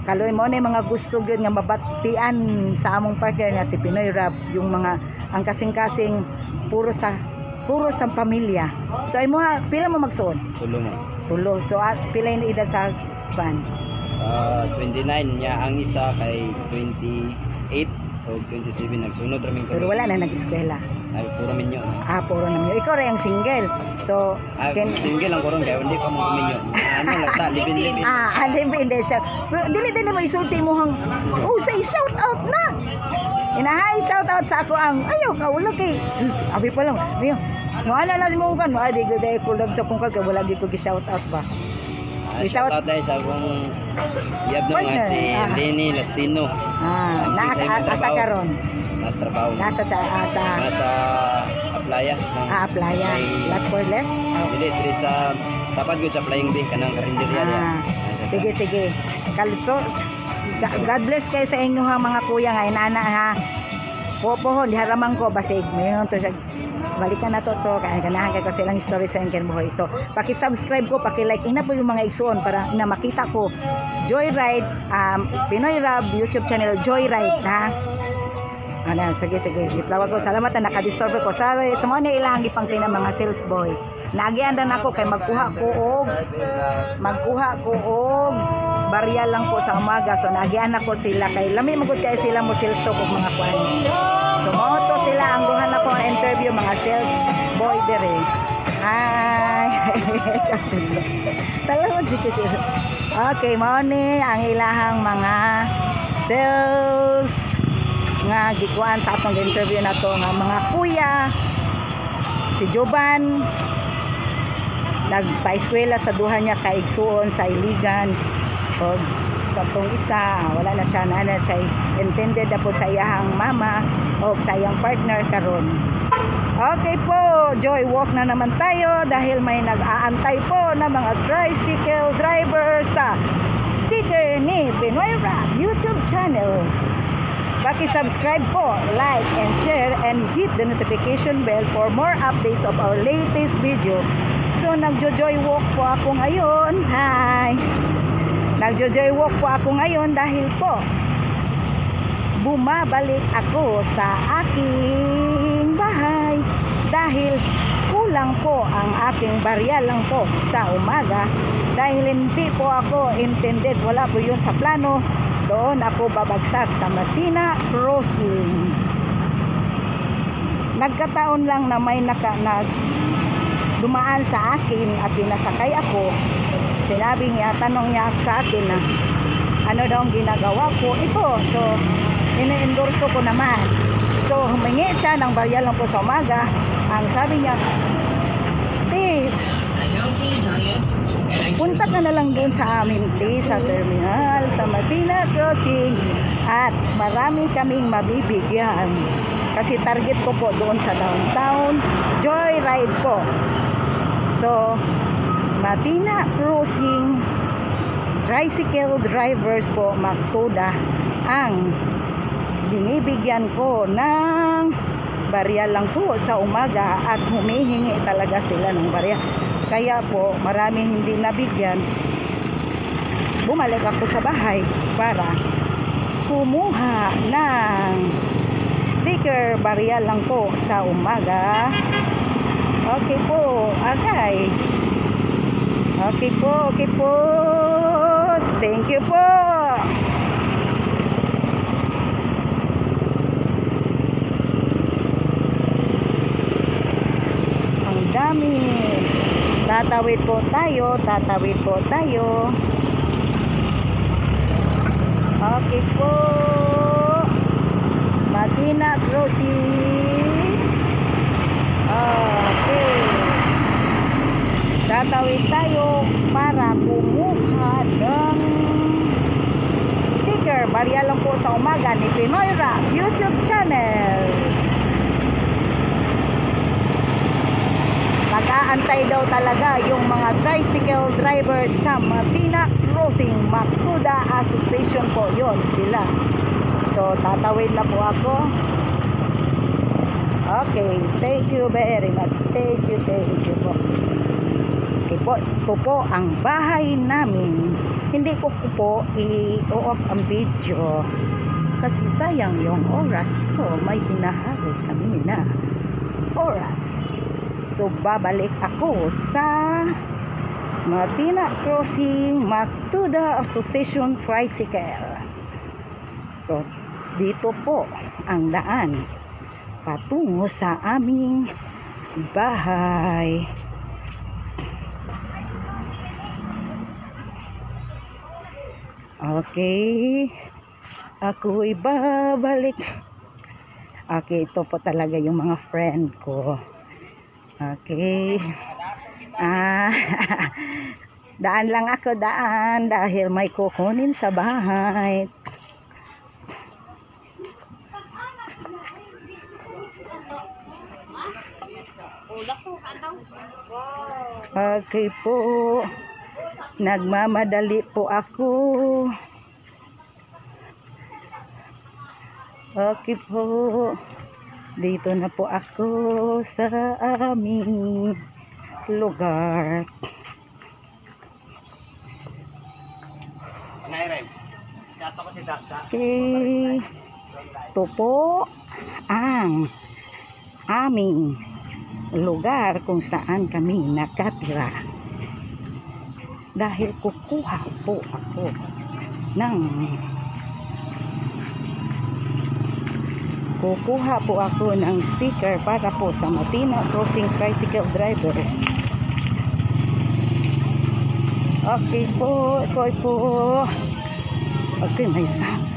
Kaloy mo na yung mga gusto gyud nga mabatian sa among partner nga si Pinoy Rap, yung mga ang kasing-kasing puro sa pamilya. So ay mo ha, pila mo magsuon? Tulo mo. Tulo. So pila yung edad sa van? Ah, 29 niya ang isa kay 28 o 27, nagsunod raming Pero wala na nag-eskwela. Ay, puro minyo. Ah, puro na minyo. Ikaw rin ang single. So, Ah, single lang ko ron kaya hindi pa mo minyo. Ano lang ta, libin-libin. Ah, alim hindi siya. Pero dili din mo isulti mo hang, oh, say shout out na. Inahay shout out sa ako ang ayaw kaulo kay sus, abi pa lang. Ayo. No ana na si mo kan, di ko dai kulog sa kung kay wala gi ko gi shout out ba. Ah, shout out dahil sa akong yab na mga Partner, si ah. Lenny Lastino. Ah, na Sa imong asa trabaho. karon. Nasa trabaho. Nasa sa sa Nasa Aplaya. Ng, Aplaya. Ay, Lot for less. Oh. Dili, dili sa tapat ko sa Flying B kanang karinderya diya. Ah, sige, sige. Kalso, God bless kayo sa inyo ha, mga kuya nga inana ha. Popohon, diharamang ko basig. Mayon to siya. Balikan na to to kaya ganahan kay ko sa ilang story sa inyong buhay. So, paki-subscribe ko, paki-like ina po yung mga igsuon para na makita ko. Joyride, Pinoy Rab YouTube channel Joyride ha. Ano, sige, sige. Gitlawag ko. Salamat na nakadisturb ko. Sorry, sa mga ni ilang gipangtin ang mga sales boy. Naagian na ako kay magkuha ko og barya lang po sa umaga. So naagian ako sila kay lami magud kay sila mo sales talk og mga kuan. So mao to sila ang duha na ko ang interview, mga sales boy dire. Hi. Talaga jud ko sila. Okay, mao ni ang ilahang mga sales nga gikuan sa atong interview na to nga mga kuya. Si Joban, nagpa-eskwela sa duha niya kaigsuon sa Iligan, og katong isa, wala na siya, na siya intended na po sa iyahang mama o sa iyang partner karon. Okay po, joy walk na naman tayo dahil may nag-aantay po na mga tricycle driver sa sticker ni Pinoy Rap YouTube channel. Paki-subscribe po, like and share and hit the notification bell for more updates of our latest video. So, nagjo-joy walk po ako ngayon. Hi! Nagjo-joy walk po ako ngayon dahil po bumabalik ako sa aking bahay dahil kulang po ang aking barya lang po sa umaga dahil hindi po ako intended, wala po yun sa plano. Doon ako babagsak sa Matina Crossing. Nagkataon lang na may nag dumaan sa akin at pinasakay ako. Sinabi niya, tanong niya sa akin na ano daw ang ginagawa ko ito. So ini-endorso ko naman. So humingi siya ng barya lang po sa umaga. Ang sabi niya, "Te, punta ka na lang doon sa amin, please, sa terminal, sa Matina Crossing, at marami kaming mabibigyan." Kasi target ko po doon sa downtown, joyride po. So, Matina Crossing. Tricycle drivers po Mactuda ang binibigyan ko ng barya lang po sa umaga at humihingi talaga sila ng barya. Kaya po maraming hindi nabigyan. Bumalik ako sa bahay para kumuha ng sticker barya lang po sa umaga. Okay po, agay. Okay po, okay po. Thank you po. Ang dami. Tatawid po tayo, tatawid po tayo. Okay po. Matina Crossing. Okay. Tatawid tayo para kumuha ng sticker. Barya lang po sa umaga ni Pinoy Rock YouTube channel. Mag-aantay daw talaga yung mga tricycle drivers sa Matina Crossing Mactuda Association po yon sila. So tatawid na po ako. Okay, thank you very much. Thank you po. Okay po, ito po ang bahay namin. Hindi ko po i-off ang video kasi sayang yung oras ko. May hinahabol kami na oras. So babalik ako sa Matina Crossing Mactuda Association Tricycle. So dito po ang daan patungo sa aming bahay. Okay, ako'y babalik. Okay, ito po talaga yung mga friend ko. Okay. Daan lang ako, daan, dahil may kukunin sa bahay. Okay po. Nagmamadali po ako. Okay po. Dito na po ako sa aming lugar. Okay. Ito po ang aming lugar kung saan kami nakatira. Dahil kukuha po ako ng sticker para po sa Matina Crossing Tricycle Driver. Okay po, ito po. Okay, may sounds.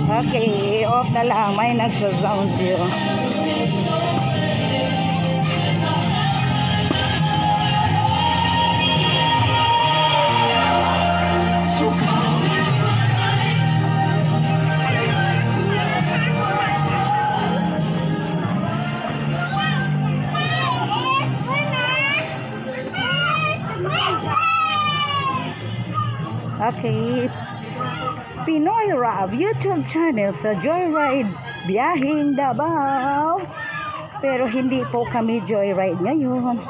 Okay, off na lang. May nagsa-sound zero. Okay, Pinoy Rob YouTube channel sa Joyride Biyaheng Davao. Pero hindi po kami joyride ngayon.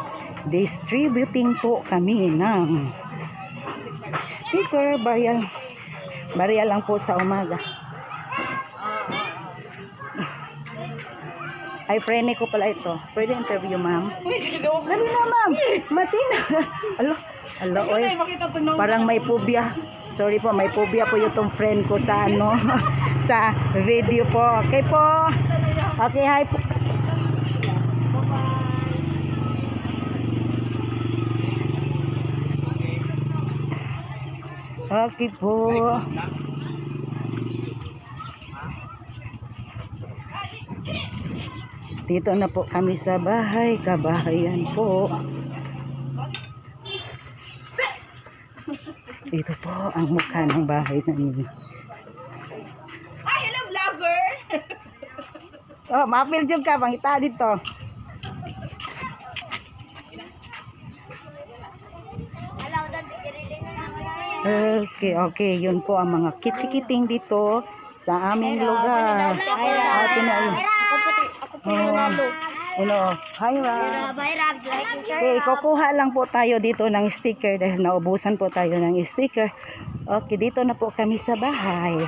Distributing po kami ng sticker barya. Barya lang po sa umaga. Ay, friend ko pala ito. Pwede interview, ma'am? Dali na, ma'am. Matina. Alo, alo, oy. Parang may phobia. Sorry po, may phobia po yung friend ko sa ano, sa video po. Okay po. Okay, hi po. Okay po. Dito na po kami sa bahay, kabahayan po. Dito po ang mukha ng bahay namin. Hi, hello vlogger! Oh, mapil jud ka, pangita dito. Okay, okay. Yun po ang mga kichikiting dito sa aming lugar. Ate na yun. Ako po yung nanalo. Hello. Hi, Rob. Bye, Rob. Like and share. Okay, kukuha lang po tayo dito ng sticker dahil naubusan po tayo ng sticker. Okay, dito na po kami sa bahay.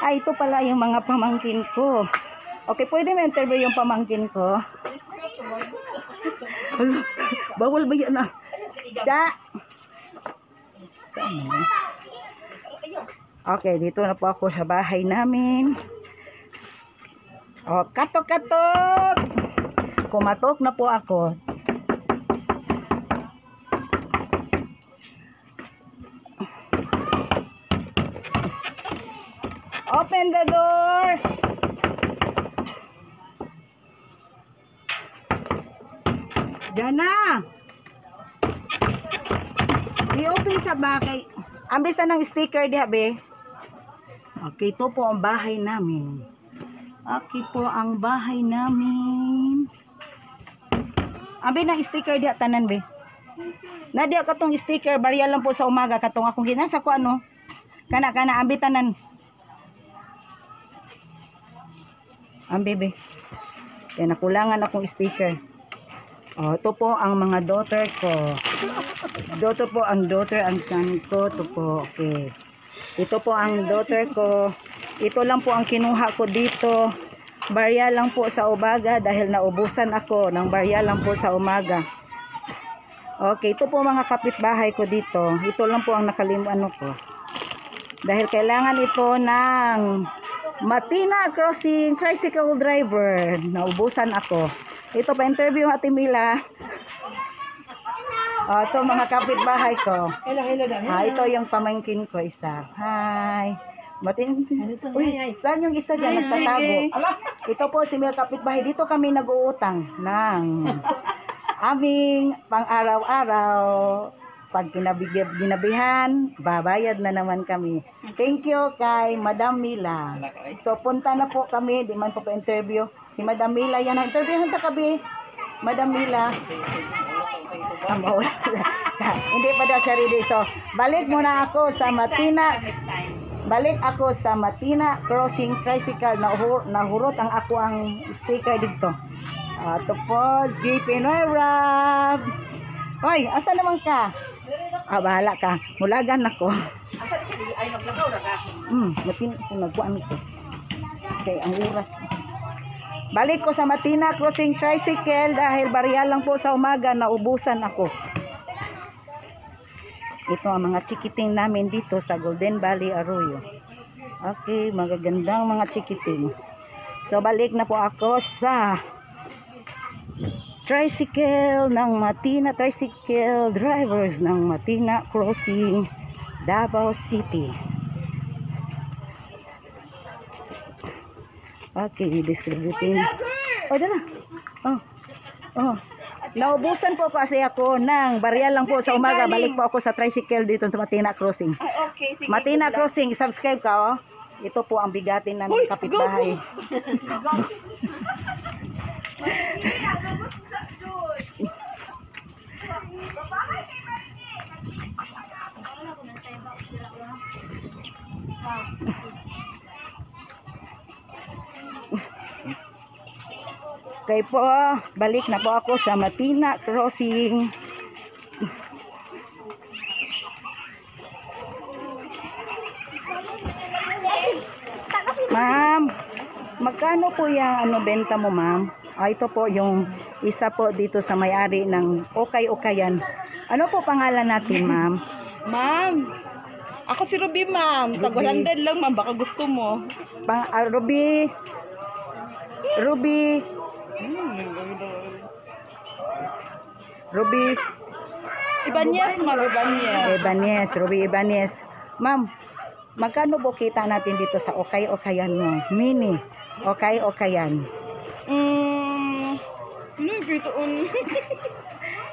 Ay, ito pala yung mga pamangkin ko. Okay, pwede ma-interview yung pamangkin ko? Hala, bawal ba yan ah? Cha! Saan na yun? Okay, dito na po ako sa bahay namin. Oh, katok-katok! Kumatok na po ako. Open the door! Jana! I-open sa bakay. Ambis na ng sticker diha, be. Okay, ito po ang bahay namin. Okay po ang bahay namin. Ambi ng sticker diha tanan, be. Na diha katong sticker, barya lang po sa umaga katong akong ginasa ko ano. Kana kana ambi tanan. Ambi, be. Kaya nakulangan akong sticker. Oh, ito po ang mga daughter ko. Daughter po ang daughter, ang son ko. Ito po, okay. Ito po ang daughter ko. Ito lang po ang kinuha ko dito. Barya lang po sa umaga dahil naubusan ako ng barya lang po sa umaga. Okay, ito po mga kapitbahay ko dito. Ito lang po ang nakalim ano ko. Dahil kailangan ito ng Matina Crossing tricycle driver. Naubusan ako. Ito pa interview Ate Mila. Oh, ito mga kapitbahay ko. Hello, hello. Ah, ito yung pamangkin ko isa. Hi. Matin. Uy, saan yung isa dyan? Nagtatago. Ito po si Mil kapitbahay. Dito kami nag-uutang ng aming pang-araw-araw. Pag ginabihan, babayad na naman kami. Thank you kay Madam Mila. So, punta na po kami. Di man po pa-interview. Si Madam Mila, yan. Interviewhan ta kabi. Madam Mila. Hindi pa daw siya ready. So, balik muna ako sa Matina. Balik ako sa Matina Crossing Tricycle. Nahurot ang ako ang sticker dito. Ito po, si Pinoy Rob. Hoy, asa naman ka? Ah, bahala ka. Mulagan ako. Asa ka di ay maglakaw ra ka? Napin ko nagkuan ko. Okay, ang oras. Balik ko sa Matina Crossing Tricycle dahil barya lang po sa umaga, naubusan ako. Ito ang mga chikiting namin dito sa Golden Valley Arroyo. Okay, magagandang mga chikiting. So balik na po ako sa tricycle ng Matina Tricycle Drivers ng Matina Crossing, Davao City. Okay, distributing. Oh, dala. Oh. Oh. Naubusan po kasi ako ng barya lang po sa umaga. Balik po ako sa tricycle dito sa Matina Crossing. Ay, okay, sige. Matina Crossing, subscribe ka oh. Ito po ang bigatin namin kapitbahay. Okay po, balik na po ako sa Matina Crossing. Ma'am, magkano po yung ano benta mo, ma'am? Ah, ito po yung isa po dito sa may-ari ng Okay-Okayan. Ano po pangalan natin, ma'am? Ma'am, ako si Ruby, ma'am. Tag Ruby. 100 lang, ma'am. Baka gusto mo. Ruby. Ruby. Ruby Ibanez, ma'am. Ibanez. Ibanez, Ruby Ibanez. Ma'am, magkano po kita natin dito sa Okay-Okayan mo? Mini. Okay-Okayan. Ano yung pitoon?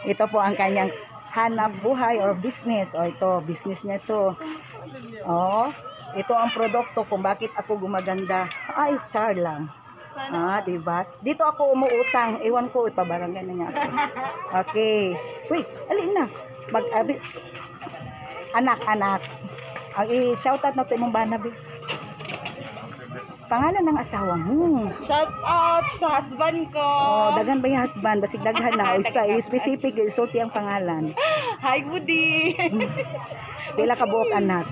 Ito po ang kanyang hanap buhay or business. O ito, business niya ito. Oh, ito ang produkto kung bakit ako gumaganda. Ay, char lang. Ah, di ba? Dito ako umuutang. Ewan ko, ipabarangay na niya ako. Okay. Uy, alin na. Mag, abi, anak, anak. Ang i-shoutout na to imong bana, be. Pangalan ng asawa mo. Shout out sa husband ko. Oh, daghan ba yung husband? Basig daghan na. O isa, specific, isulti ang pangalan. Hi, Woody. Pila ka buok anak?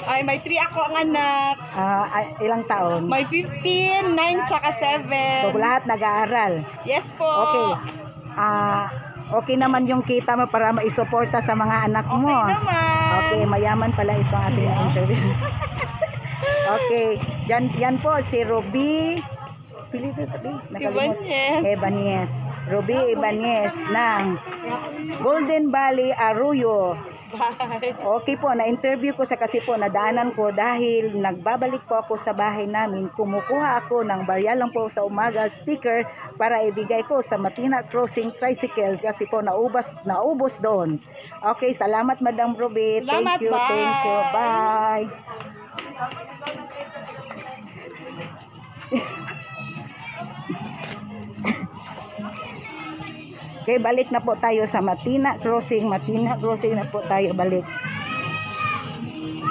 Ay, may 3 ako ang anak. Ah, ilang taon? May 15, 9, tsaka 7. So lahat nag-aaral. Yes po. Okay. Ah, okay naman yung kita mo para maisuporta sa mga anak mo. Okay naman. Okay, mayaman pala ito ang ating interview. Okay, yan, yan po si Ruby. Pili ko sabi, nakalimutan. Ibanez. Ibanez. Ruby Ibanez ng Golden Valley Arroyo. Bye. Okay po, na-interview ko sa kasi po, nadaanan ko dahil nagbabalik po ako sa bahay namin. Kumukuha ako ng barya lang po sa umaga sticker para ibigay ko sa Matina Crossing Tricycle kasi po naubos doon. Okay, salamat Madam Ruby. Salamat, Thank you, thank you. bye. Bye. Okay, balik na po tayo sa Matina Crossing. Matina Crossing na po tayo balik.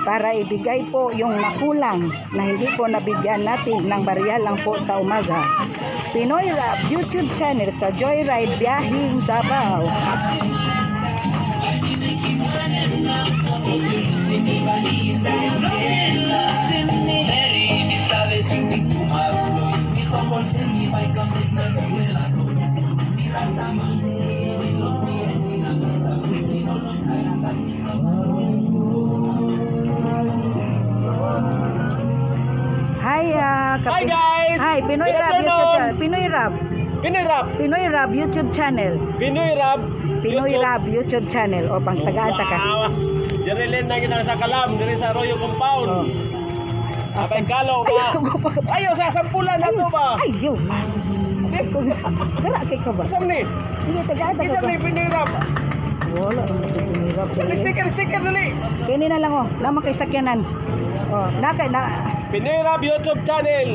Para ibigay po yung nakulang na hindi po nabigyan natin ng barya lang po sa umaga. Pinoy Rap YouTube channel sa Joyride Biyahing Davao. Hi, Hi, guys! Hi, Pinoy Good Rap YouTube afternoon! channel. Pinoy Rap. Pinoy Rap. Pinoy Rap YouTube channel. Pinoy Rap. Pinoy YouTube. Rap YouTube channel. O pang tagaan ta ka. Wow. Diri na kita sa kalam, diri sa Arroyo Compound. Oh. Apay kalaw ka. Ayaw ko pa. Ayaw sa sampulan na to ba? Ayaw. Kara kay ka ba? Isang ni. Hindi tagaan ta Isang ka. ni Pinoy Rap. Wala ang Pinoy Rap. Isang ni sticker, sticker dali. Kini na lang oh, lamang kay sakyanan. Oh, naka na Pinoy Rap YouTube channel.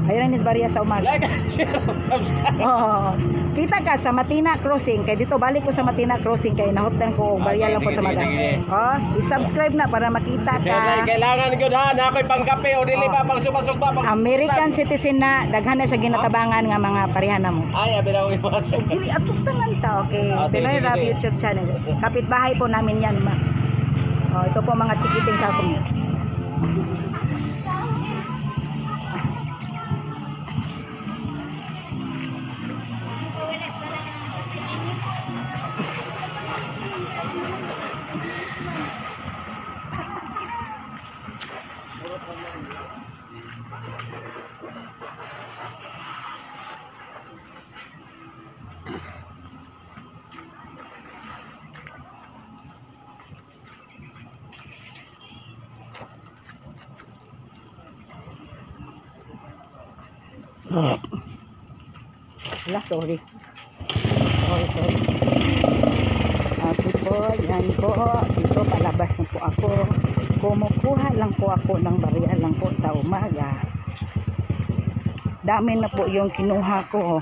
ayun ni Barya sa umaga. Like and share, subscribe. Oo. Kita ka sa Matina Crossing kay dito balik ko sa Matina Crossing kay nahutdan ko og barya Okay, lang po sige, sa maga. sige, sige. Oh, i-subscribe na para makita Siyempre, ka. kailangan ko ha, na ako'y pangkape o dili Oh. pa, pang sumasugba, pang American citizen na daghan na siya ginatabangan nga mga pareha na mo. Ay, abi na akong iwan. Dili atok tangan ta, okay. Ah, sige, Pinoy sige, Rap sige. YouTube channel. Kapitbahay po namin yan, ma. Oh, ito po mga chikiting sa akong. Wala, sorry. Sorry, sorry. Okay po, yan po. Dito, palabas na po ako. Kumukuha lang po ako ng barya lang po sa umaga. Dami na po yung kinuha ko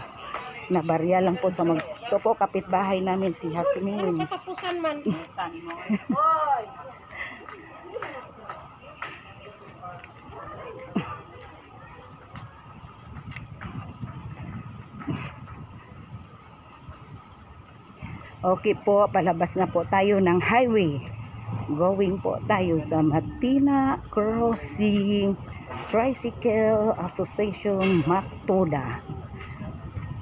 na barya lang po sa mag... Ito po, kapitbahay namin si Hasmin. Katapusan man. Okay po, palabas na po tayo ng highway. Going po tayo sa Matina Crossing Tricycle Association Mactoda.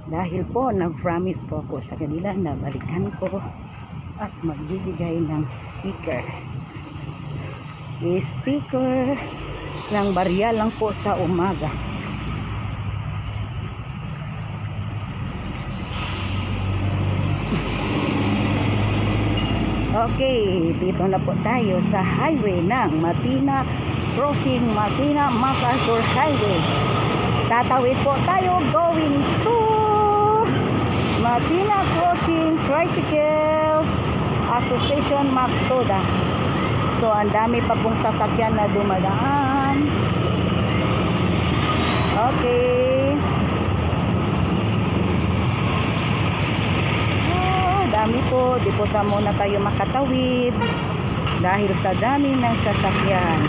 Dahil po, nag-promise po ako sa kanila na balikan ko at magbibigay ng sticker. Sticker ng barya lang po sa umaga. Okay, dito na po tayo sa highway ng Matina Crossing, Matina MacArthur Highway. Tatawid po tayo going to Matina Crossing Tricycle Association Mactoda. So, ang dami pa pong sasakyan na dumadaan. Okay. Oh, dami po. Di po ta muna tayo makatawid. Dahil sa dami ng sasakyan.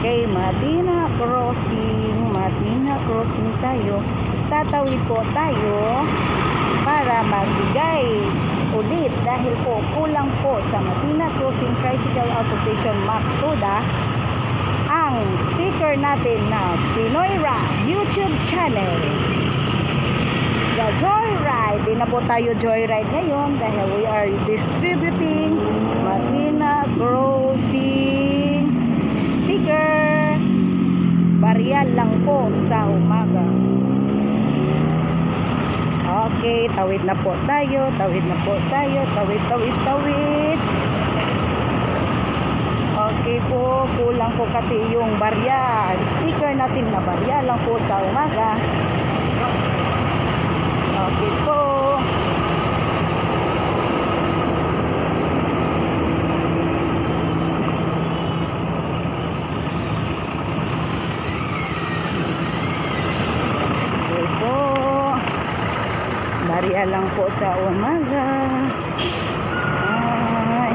Okay, Matina Crossing. Matina Crossing tayo. Tatawid po tayo para magbigay ulit dahil po kulang po sa Matina Crossing Tricycle Association Mactuda ang sticker natin na Pinoy Rap YouTube channel. Sa Joyride, di na po tayo Joyride ngayon dahil we are distributing Matina Crossing sticker. Barya lang po sa umaga. Okay, tawid na po tayo, tawid na po tayo, tawid, tawid, tawid. Okay po, kulang po kasi yung barya. Sticker natin na barya lang po sa umaga. Okay po. Okay po. Barya lang po sa umaga. Ay.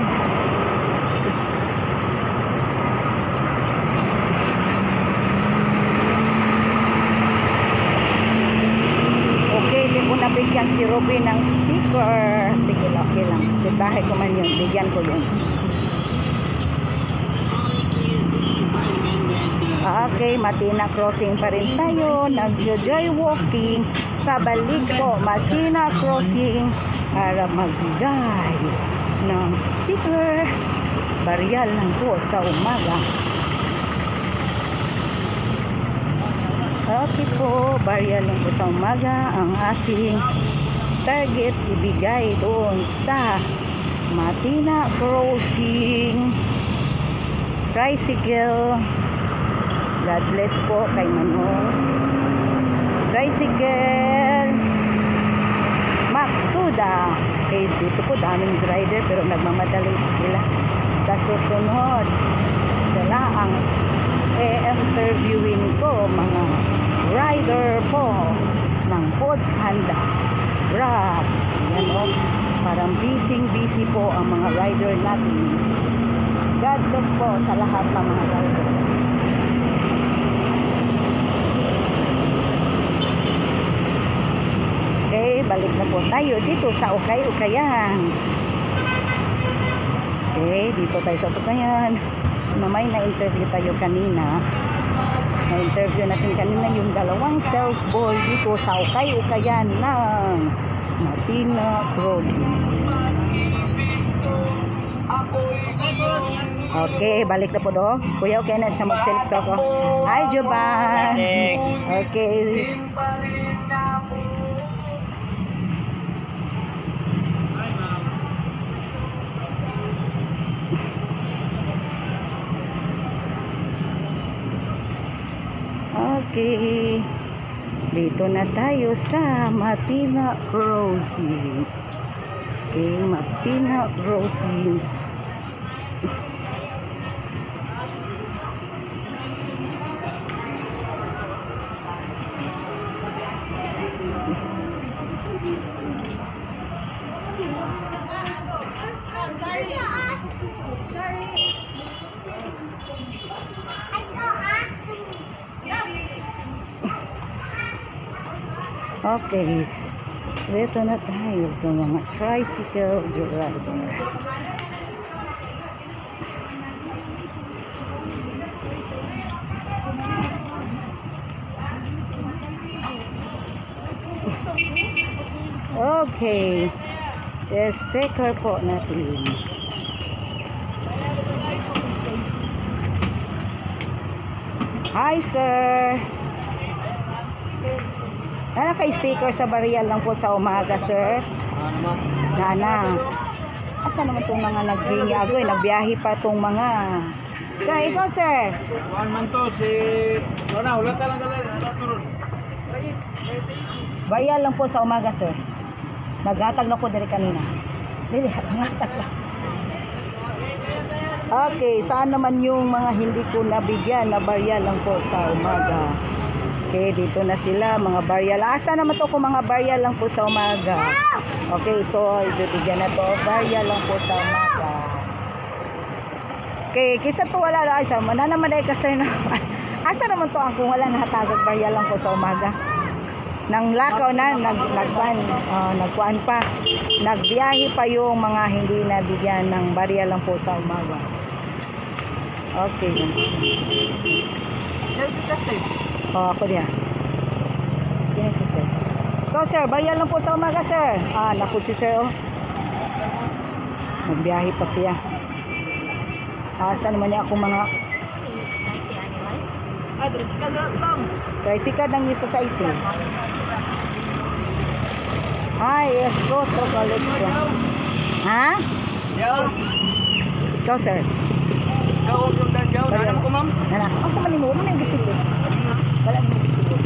Okay, hindi ko nabigyan si Ruby ng sticker. Sige, okay lang. Bahay ko man yun. Bigyan ko yun. Okay, Matina Crossing pa rin tayo. Nagjo-joy walking. Pabalik po, Matina Crossing para magbigay ng sticker. Barya lang po sa umaga. Okay po, barya lang po sa umaga ang ating target ibigay doon sa Matina Crossing Tricycle. God bless po kay Manong Tricycle Mactuda. Okay, dito po daming rider pero nagmamadali po sila. Sa susunod, sila ang e-interviewin ko, mga rider po ng Food Panda, Grab. Yan o, parang busy-busy po ang mga rider natin. God bless po sa lahat ng mga rider. Okay, balik na po tayo dito sa Ukay-Ukayan. Okay, dito tayo sa Ukayan. Mamay na-interview tayo kanina. Na-interview natin kanina yung dalawang sales boy dito sa Ukay-Ukayan ng Matina Crossing. Okay, balik na po do. Kuya, okay na siya mag-sales talk. Oh. Hi, Juban. Okay. Okay. Dito na tayo sa Matina Crossing. Okay, Matina Crossing. Okay, dito na tayo sa mga tricycle driver. Okay, sticker po natin. Hi, sir. Ano kay sticker sa barya lang po sa umaga, sir? Nana. Asa naman itong mga naghingi? Agoy, nagbiyahe pa itong mga. Sir, ikaw, sir. One man to, si... Wala, wala talang dala. Barya lang po sa umaga, sir. Naghatag na po diri kanina. Dili, naghatag lang. Okay, saan naman yung mga hindi ko nabigyan na barya lang po sa umaga? Okay, dito na sila, mga barya lang. Asa naman to kung mga barya lang po sa umaga? Okay, ito, ibibigyan na to. Barya lang po sa umaga. Okay, kisa to wala lang. Ay, sama na naman ay kasi na. Asa naman to ang kung wala nahatagag barya lang po sa umaga? Nang lakaw na, nagkuan, nagkuan pa. Nagbiyahe pa yung mga hindi nabigyan ng barya lang po sa umaga. Okay. Oh, ako diya. Kini si sir. Ikaw sir, barya lang po sa umaga, sir. Ah, naku si sir oh. Nagbiyahe pa siya. Asa naman niya ako mga Society animal. Tricycle ng New Society. Ay, yes ko, to college ko. Ha? Ikaw, sir. Ikaw ang sundan jaw, Barya. nanam ko, ma'am. Nana, asa man nimo? Wala man yung gipilit. Wala man yung gipilit.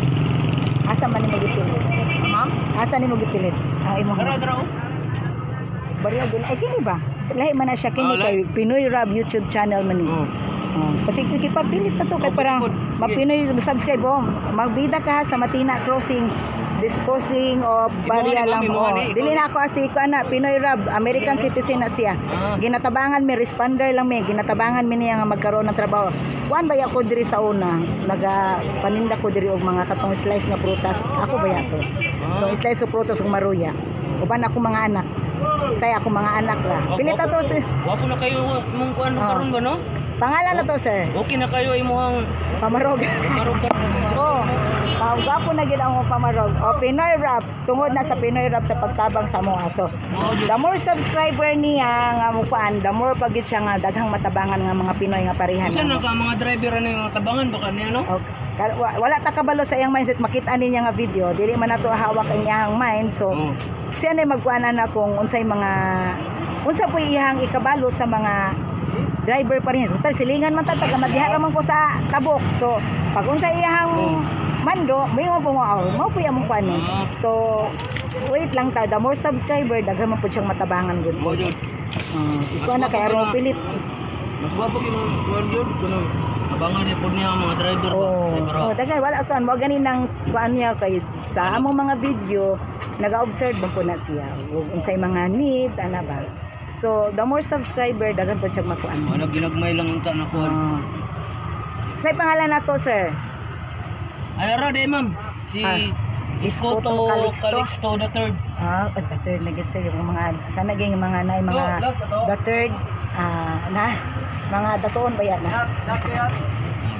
Asa man nimo gipilit? Ma'am? Asa nimo gipilit? Ang imong Dara, dara, oh. Barya din. Ay kini ba? Lahi man na siya kini Ah, kay lahi. Pinoy Rab YouTube channel man ni. Oh. Oh. Kasi ipapilit na to kay Oh, parang good, good. mapinoy subscribe oh. Magbida ka sa Matina Crossing disposing of barya ni, lang ma'am, oh. imuha ni, ikaw Dili ni. na ako asi ko ana Pinoy Rab, American citizen na siya. Ah. Ginatabangan mi responder lang mi, ginatabangan mi niya nga magkaroon ng trabaho. Kuan ba ako diri sa una, naga paninda ko diri og mga katong slice nga prutas. Ako ba yato? Ah. Katong slice of prutas ug maruya. Uban ako mga anak. Say ako mga anak ra. Oh, Pilit na to sir. Wapo na kayo mong kuan Oh. karon ba, no? Pangalan na to, sir. Okay na kayo imuhang Pamarog. karon karon. Oo. Pagwapo na gid ang pamarog. O Pinoy Rap, tungod na sa Pinoy Rap sa pagtabang sa among aso. The more subscriber niya nga mukuan, the more pagid siya nga daghang matabangan nga mga Pinoy nga parehan. Usa na ka mga driver na yung mga tabangan baka niya, no? Okay. Wala ta kabalo sa iyang mindset, makita niya nga video, dili man nato hawak ang iyang mind. So, Oh. siya na magkuanan na kung unsay mga unsa po iyang ikabalo sa mga driver pa rin. Total silingan man ta taga madiha ra man ko sa tabok. So pag unsa iyang mando, may mo po mo mao po among kuan. Ah. So wait lang ta, the more subscriber daghan man po siyang matabangan gud. Mo jud. Ikaw na kay aron pilit. Mas gwapo kay mga kuan jud kuno. Abangan ni pud niya ang mga driver ba. Oh, Driver. oh daghan wala kuan mo gani nang kuan niya kay sa among mga video naga-observe man po na siya ug unsay mga need ana ba. So the more subscriber daghan po siya makuan. Wala ginagmay lang unta na kuan. Ah. Sa pangalan na to, sir? Ano ra di, ma'am? Si Ah, Escoto Escoto Calixto. Calixto the third. Ah, the third na gid sir yung mga kanaging mga nay mga Oh, last na to. the third na mga datuon ba yan na?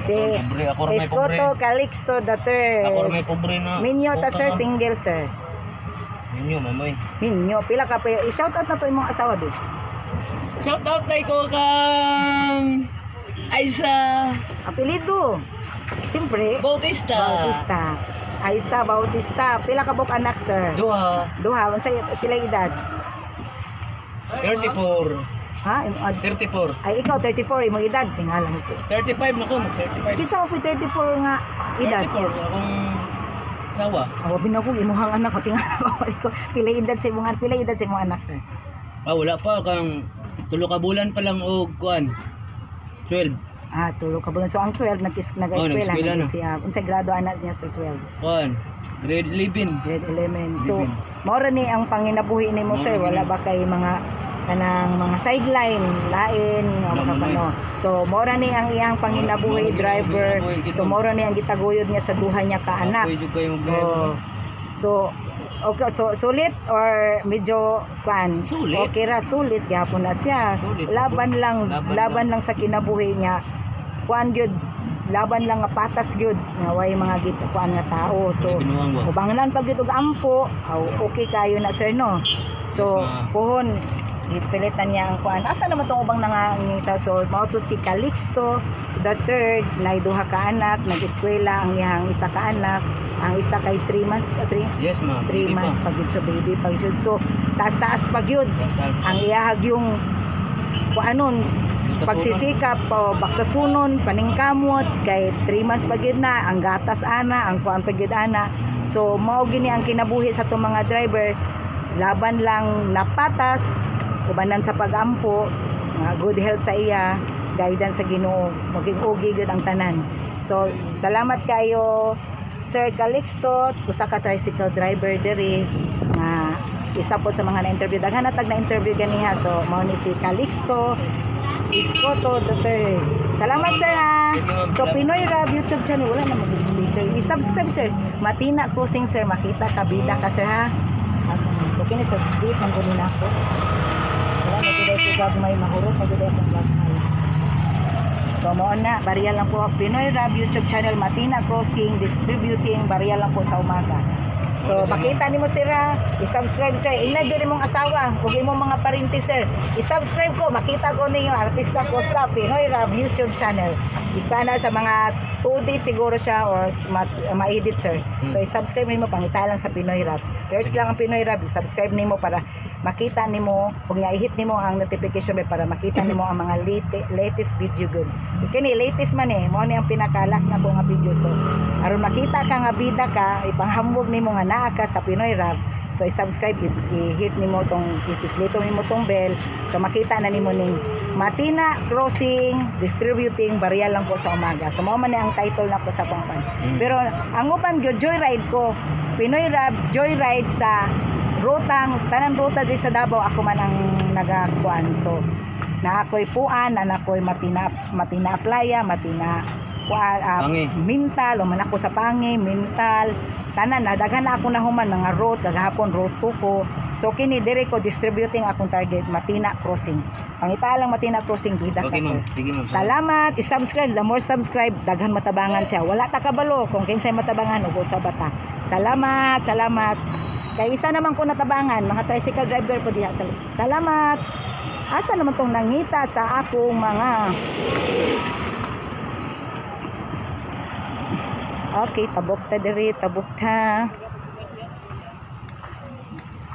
Si Pobre, ako ra may pobre. Escoto Calixto the third. Ako ra may pobre na. Minyo ta Puta sir, na. single sir. Minyo mamoy. Minyo, pila ka pa. I-shout out na to imong asawa do. Shout out kay ko kang Aisa Apelido. Siyempre, Bautista. Bautista. Aisa Bautista. Pila ka buok anak sir? Duha. Duha, unsay pila edad? 34. Ha? 34. Ay ikaw 34 imong edad tingala mo po. 35 na ko, mag 35. Kinsa mo po 34 nga edad? 34 akong asawa. Awa binakog imuhang anak ko tingala ko. Ikaw, pila edad sa imong pila edad sa imong anak sir? Ah, wala pa kang tulo ka bulan pa lang og kuan. 12. Ah, tulo ka bulan. So ang 12 nag-eskwela Oh, nag-eskwela na na. siya. Unsay grado anak niya sa 12? Kuan. Grade 11. Grade 11. So 11. mao ra ni ang panginabuhi nimo Mao sir, ra wala gini. ba kay mga kanang mga sideline lain nga Wala, mga mamay. kano. So mao ra ni ang iyang panginabuhi Mao ra gini ang driver. panginabuhi, So gito. mao ra ni ang gitaguyod niya sa duha niya ka anak. Ako'y jud kayo mag Oh. So okay, so sulit or medyo kwan? Sulit. Okay ra sulit gyapon na siya. Sulit. Laban lang laban, Laban lang. sa kinabuhi niya. Kwan gyud laban lang nga patas gyud nga way mga git kuan nga tao. So Wala binuang ba? ubanglan pag gyud og ampo, aw, okay kayo na sir no. So Yes, ma'am. puhon gipilitan niya ang kuan. Asa naman tong ubang nangangita? So mao to si Calixto the third, nay duha ka anak, nag-eskwela ang iyang isa ka anak, ang isa kay 3 months pa 3 Yes, ma'am. 3 Baby months pa. pa gyud siya baby pa gyud. So taas-taas pa gyud Basta. ang iyahag yung kuanon pagsisikap o baktasunon paningkamot kay 3 months pa gyud na ang gatas ana ang kuan pa gyud ana. So mao gini ang kinabuhi sa atong mga driver, laban lang napatas ubanan sa pagampo nga good health sa iya, guidance sa Ginoo, maging ugi gyud ang tanan. So salamat kayo. Sir Calixto, usa ka tricycle driver diri nga isa po sa mga na-interview. Daghan na tag na-interview ganiha. So mao ni si Calixto Escoto the third. Salamat, sir, ha. So Pinoy Rab YouTube channel, wala na mag-speaker. I-subscribe, sir. Matina Crossing, sir, makita ka, bida ka, sir, ha. Okay ni sa street man gud na ako. Wala na gud ko gagmay, mahurot na gud akong gagmay. So mo na, barya lang po, Pinoy Rab YouTube channel, Matina Crossing distributing barya lang po sa umaga. So makita nimo sir ha, i-subscribe, sir. Ingna diri mong asawa ug imong mga parinti, sir. I-subscribe ko, makita ko ninyo artista ko sa Pinoy Rab YouTube channel. Kita na sa mga 2 days siguro siya or ma-edit, sir. So i-subscribe nimo, pangita lang sa Pinoy Rab. Search lang ang Pinoy Rab, i-subscribe nimo para makita nimo ug i-hit nimo ang notification bell para makita nimo ang mga latest video good. Kini latest man eh, mao ni ang pinaka-last na ko nga video. So aron makita ka nga bida ka, ipanghambog nimo nga naa ka sa Pinoy Rab. So i-subscribe, i-hit nimo tong ipislito nimo tong bell. So makita na nimo ning Matina Crossing distributing barya lang po sa umaga. So mao man ni ang title nako sa pangpan. Pero ang uban gyud, joyride ko, Pinoy Rab joyride sa rutang tanan, ruta diri sa Davao ako man ang nagakuan. So na ako'y puan, na ako'y Matina, Matina Playa, Matina kuan, Pangi. Mintal, o man ako sa Pangi, Mintal, tanan na daghan na ako nahuman mga road kagahapon, road 2 ko. So kini diri ko distributing akong target, Matina Crossing. Pangita lang Matina Crossing, bida ka, Okay, sir. ma'am. Sige, ma'am. Salamat, i-subscribe. The more subscribe, daghan matabangan siya. Wala ta kabalo kung kinsay matabangan ug usa bata. Salamat, salamat. Kay isa naman ko natabangan, mga tricycle driver po diha. Salamat. Asa naman tong nangita sa akong mga. Okay, tabok ta diri, tabok ta.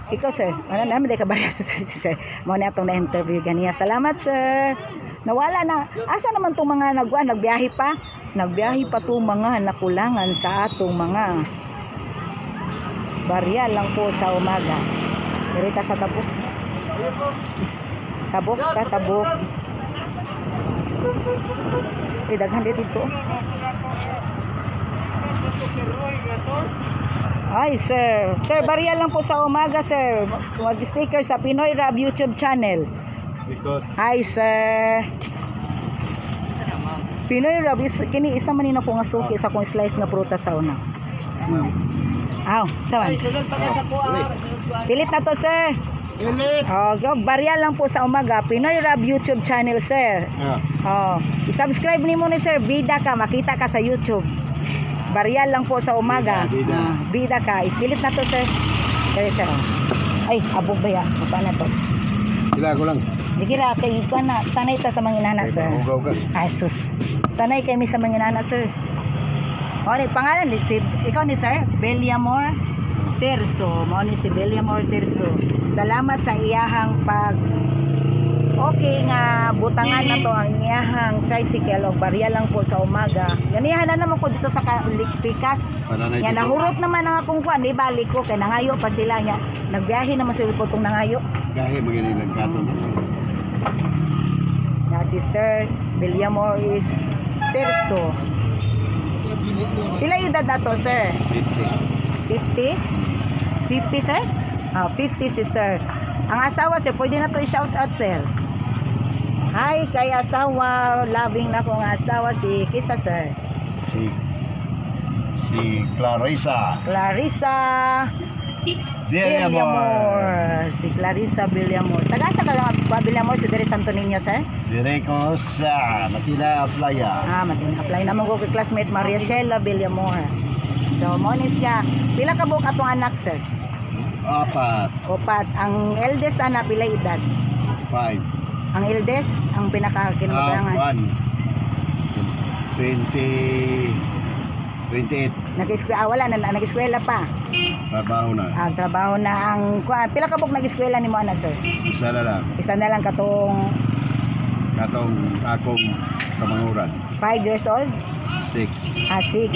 Ikaw, sir, ano naman di ka barya sa sir, sir. Mao na atong na-interview ganiya. Salamat, sir. Nawala na. Asa naman tong mga nagwa, nagbiyahe pa? Nagbiyahe pa tong mga nakulangan sa atong mga barya lang po sa umaga. Diri ta sa tabok. Tabok ta, tabok. Eh, daghan dito. Ay, sir. Sir, barya lang po sa umaga, sir. Mag-sticker sa Pinoy Rab YouTube channel. Because Hi, sir. Pinoy Rab, is, kini isa man ni ko nga suki sa akong slice nga prutas sa una. Aw, sawan. Sunod pa ka sa kuha. Pilit na to, sir. Pilit! Oh, go, barya lang po sa umaga. Pinoy Rab YouTube channel, sir. Ah. Oh, i-subscribe nimo ni sir, bida ka, makita ka sa YouTube. Barya lang po sa umaga. Bida, bida. Ah, bida ka. Ispilit na to, sir. Sir, sir. Ay, abog ba ya? Paano to? Sila ko lang. Di kira kay kuan na, sanay ta sa mga inana, sir. Hugaw ka. Ay, sus. Sanay kami sa mga inana, sir. O, ni pangalan ni si, ikaw ni sir, Bellamor Terso. Mao ni si Bellamor Terso. Salamat sa iyahang pag okay nga butangan na to ang iyahang tricycle o barya lang po sa umaga. Ganihan na naman ko dito sa Pikas. Para na Nga nahurot naman ang akong kuan, di balik ko kay nangayo pa sila nya. Nagbiyahe naman sila ko tong nangayo. Gahi mga nagkato. Na si Sir Villamor is Terso. Pila edad na to, sir? 50. 50? 50, sir? Ah, 50 si sir. Ang asawa, sir, pwede na to i-shout out, sir. Hi kay asawa, loving na kong asawa si Kisa, sir. Si si Clarissa Clarissa Villamor. Villamor. Si Clarissa Villamor. Taga-asa ka lang ba, Villamor, sa Dere Santo Niño, sir? Dire ko sa Matina Playa. Ah, matin apply naman ko kay classmate Maria Sheila Villamor. So, mo ni siya. Pila ka buok atong anak, sir? Apat. Opat. Ang eldest anak pila edad? 5. Ang eldest, ang pinakakinulangan. 1. 20 28. Nag-eskwela, ah, wala na, nag-eskwela pa. Trabaho na. Ang trabaho na ang kuan. Pila ka buok nag-eskwela nimo anak, sir? Isa na lang. Isa na lang katong Katong akong kamanguran. 5 years old? 6. Ah, 6.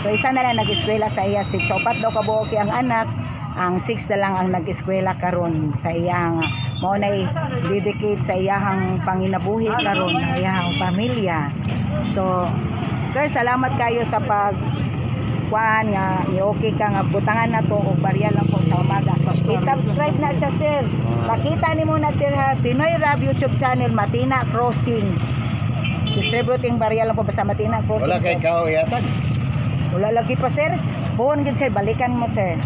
So isa na lang nag-eskwela sa iya 6. So upat daw ka buok ang anak, ang 6 na lang ang nag-eskwela karon sa iyang mao nay dedicate sa iyahang panginabuhi karon, ang iyahang pamilya. So sir, salamat kayo sa pag kuan nga ni okay ka nga butangan na to og barya lang po sa umaga. I-subscribe na siya, sir. Pakita nimo na, sir, ha. Pinoy Rab YouTube channel, Matina Crossing. Distributing barya lang po basta Matina Crossing. Wala kay sir. kao yatag. Wala lagi pa, sir. Buon gid, sir, balikan mo, sir.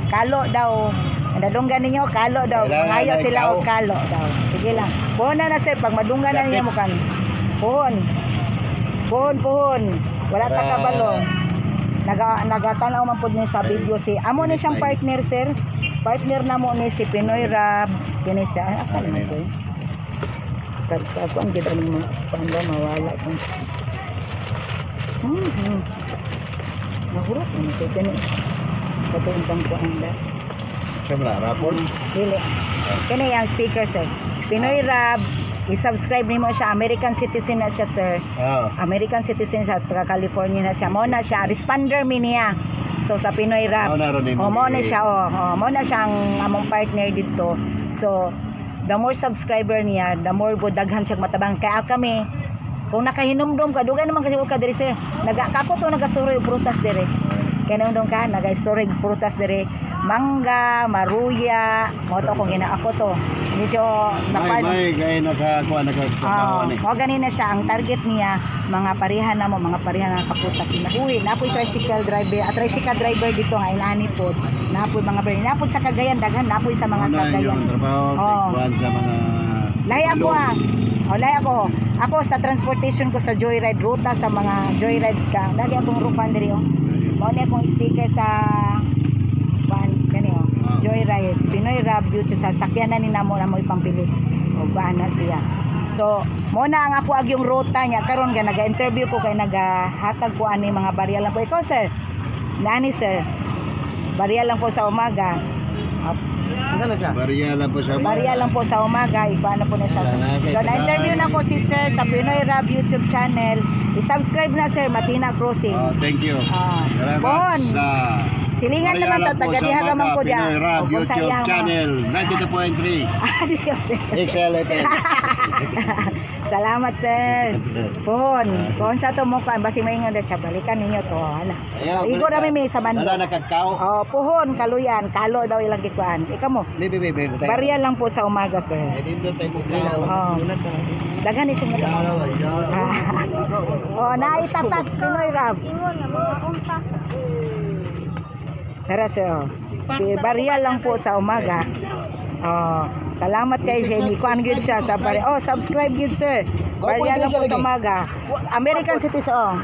Kalo daw. Nadunggan ninyo kalo daw. Kailangan Mangayo ay sila kao. og kalo daw. Sige lang. Buon na na, sir, pag madunggan na Sakit. ninyo mo kan. Buon. Buon, buon. Wala ta kabalo. Nagatanaw man pud ni sa video si amo ni siyang partner, sir. Partner na mo ni si Pinoy Rab. Kini siya. Ay, asa naman ko? Ako ang gid ang mga kuan ba mawala kung. Nahurot na ko kini. Kato ang pangkuan ba? Siyempre, rapon. Dili. Kini ang sticker, sir. Pinoy Rab, i-subscribe nimo siya. American citizen na siya, sir. Ah. American citizen siya, taga California na siya. Mo na siya, responder mi niya. So sa Pinoy Rap. Mao na ron nimo Oh, mo na siya, oh, oh, mo na siya ang among partner dito. So the more subscriber niya, the more po daghan siya matabang. Kaya kami, kung nakahinumdum ka, dugay naman kasi ka diri, sir. Naga kako to nagasuroy og prutas diri. Kaya nagdong ka, nagasuroy og prutas diri. Mangga, maruya, mo to kung gina ako to. Medyo May may kay nakakuha nakatrabaho Oo, ni. mo ganina siya ang target niya, mga pareha na mo, mga pareha na kapusa kinabuhi. Napoy tricycle driver, at tricycle driver dito nga inani pod. Napoy mga pareha, napod sa Cagayan daghan, napoy sa mga Mao na Cagayan. yung trabaho, Oo. tigkuan sa mga Lahi ako ah. O, lahi ako. Ako sa transportation ko sa Joyride ruta sa mga Joyride ka. Dali akong rupan diri oh. Mao ni akong sticker sa kuan kani oh. Ah. Joyride, Pinoy Rab YouTube sa sakyanan ni namo na mo ipampili. O kuan na siya. So, mo na ang ako ag yung ruta niya karon ga naga-interview ko kay nagahatag ko ani mga barya lang po. Ikaw, sir. Nani, sir. Barya lang po sa umaga. Barya lang po sa mga. Barya lang po sa umaga, ikuan na po na siya. So, na-interview na ko si sir sa Pinoy Rab YouTube channel. I-subscribe na, sir, Matina Crossing. Oh, thank you. Ah. Salamat Bon. sa Silingan Barya naman lang ta, po taga sa diha umaga, raman ko diya. Pinoy Rap O, kung sa YouTube iyang mga- channel 92.3 Ah, di ko, sir. XLFM. Salamat, sir. Bon, kung sa to mo kan basi maingon na siya, balikan ninyo to. Ana. Ayaw, Igo balik rami ka. may sa bando. Wala nakagkao. Oh, puhon, kaluyan, kalo daw ilang gikuan. Ikaw mo. Bebe, bebe. Barya lang po sa umaga, sir. Ay, dito tayo mo kao. Oh. Daghan ni siya nga. Oh, naitatak Pinoy Rab. Ingon nga mga unta. Tara, sir. Oh. Si Barya lang po sa umaga. Oh, salamat kay Jamie. Kuan gyud siya sa Barya. Oh, subscribe gyud, sir. Barya lang po sa umaga. American citizen oh.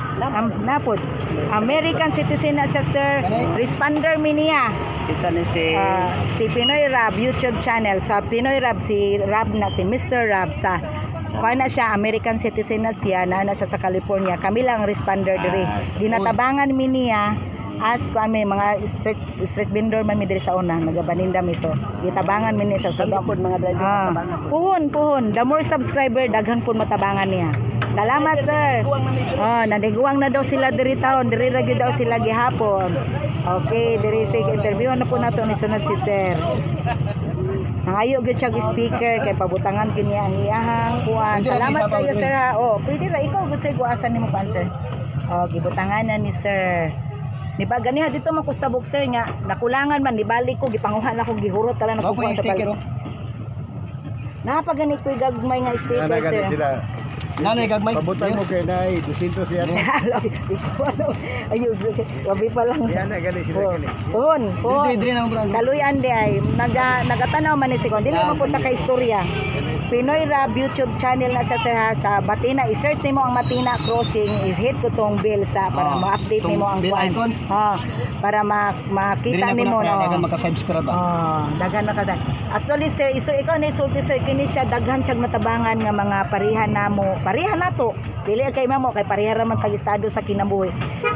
Napod. American citizen na siya, sir. Responder mi niya. Kinsa ni si Ah, si Pinoy Rab YouTube channel. Sa Pinoy Rab si Rab na si Mr. Rab sa kuan na siya, American citizen na siya, na siya sa California. Kami lang ang responder diri. Ginatabangan mi niya as kuan may mga street vendor man mi diri sa una, nagabaninda mi, so gitabangan mi niya siya so pod mga driver Ah, puhon, puhon. The more subscriber, daghan pud matabangan niya. Salamat, sir. Oh, naniguang na daw sila diri taon, diri ra gyud daw sila gihapon. Okay, diri sa interview na po nato ni sunod si sir. Nangayo gyud siya og sticker kay pabutangan gyud niya ang iyahang kuan. Salamat kayo, sir, ha. Oh, pwede ra ikaw gud, sir, guasan nimo kuan, sir. Oh, gibutangan na ni sir. Di ba ganiha dito man kustabok, sir, nga nakulangan man nibalik ko gipanguha na ko gihurot tala na ko Mao po yung sa sticker balik. oh. Napagani ko'y gagmay nga sticker, Ana gani sir. sila. Nanay gagmay. Pabutang mo kay nay 200 siya. Ikaw ano. Ayun, gabi pa lang. Yan na gani sila gani. Puhon, puhon. Dili dili na bro. Kaluyan di ay nagatanaw man ni si Kon. Dili man punta kay istorya. Pinoy Rab YouTube channel na sa sir ha, sa Matina. I-search nimo ang Matina Crossing, i-hit ko tong bell sa para Ah, ma-update tong nimo ang bell kuan. icon. Ah, para makita nimo no. Daghan maka-subscribe ah. Oh, daghan makada. Actually, sir, iso ikaw na isulti, sir, kini siya daghan siyang natabangan nga mga parihan namo. Parihan nato. Dili kay mamo kay pareha ra man tag estado sa kinabuhi.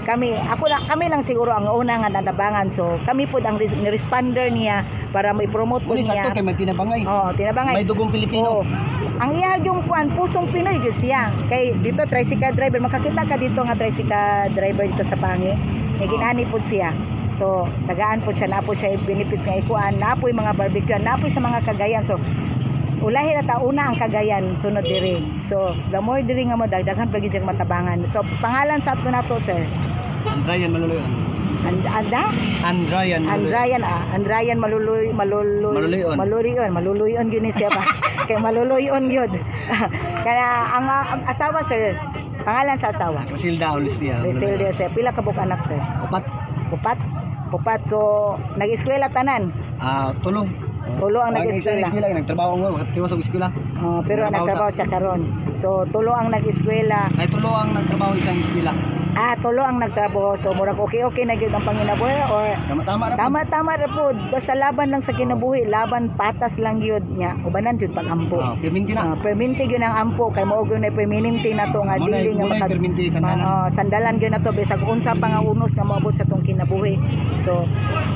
Kami ako lang kami lang siguro ang una nga natabangan. So kami pud ang responder niya para mai-promote pud Uli niya. sakto kay may tinabangay. Oh, tinabangay. May dugong Pilipino. Oo. Ang iya yung kuan pusong Pinoy gyud siya. Kay dito tricycle driver, makakita ka dito nga tricycle driver dito sa Pangi. May ginani pud siya. So, tagaan pud siya, napo siya benefits nga ikuan, napoy mga barbecue, napoy sa mga Cagayan. So, ulahi na ta una ang Cagayan, sunod diri. So, the more diri nga mo dagdagan pa gyud siyang matabangan. So, pangalan sa ato nato, sir. Ang Brian Maluloy. Anda? Andrayan. Andrayan, Andrayan Maluloy Maluloy Maluloyon. Maluloyon, Maluloyon gyud ni siya ba. Kay Maluloyon gyud. Kana ang asawa, sir, pangalan sa asawa? Rosilda Olistia. Rosilda, sir. Pila ka buok anak, sir? Upat. Upat. Upat. So nag-eskwela tanan? Tulo. Tulo ang Ang isa nag-eskwela. nag-eskwela, nagtrabaho ko, tiwas og eskwela. Oh, pero Nagtrabaho nagtrabaho siya karon. So tulo ang nag-eskwela. Ay, tulo ang nagtrabaho, isang eskwela. Ah, tulo ang nagtrabaho. So murag okay-okay na gyud ang panginabuhi or Tama tama ra. Tama tama ra pod. Basta laban lang sa kinabuhi, laban patas lang gyud nya. Ubanan jud pag-ampo. Perminti na. Ah, perminti gyud ang ampo kay mao gyud na perminti na to nga dili nga Muna maka perminti sandalan. Sandalan gyud na to bisag unsa pa nga unos nga moabot sa tong kinabuhi. So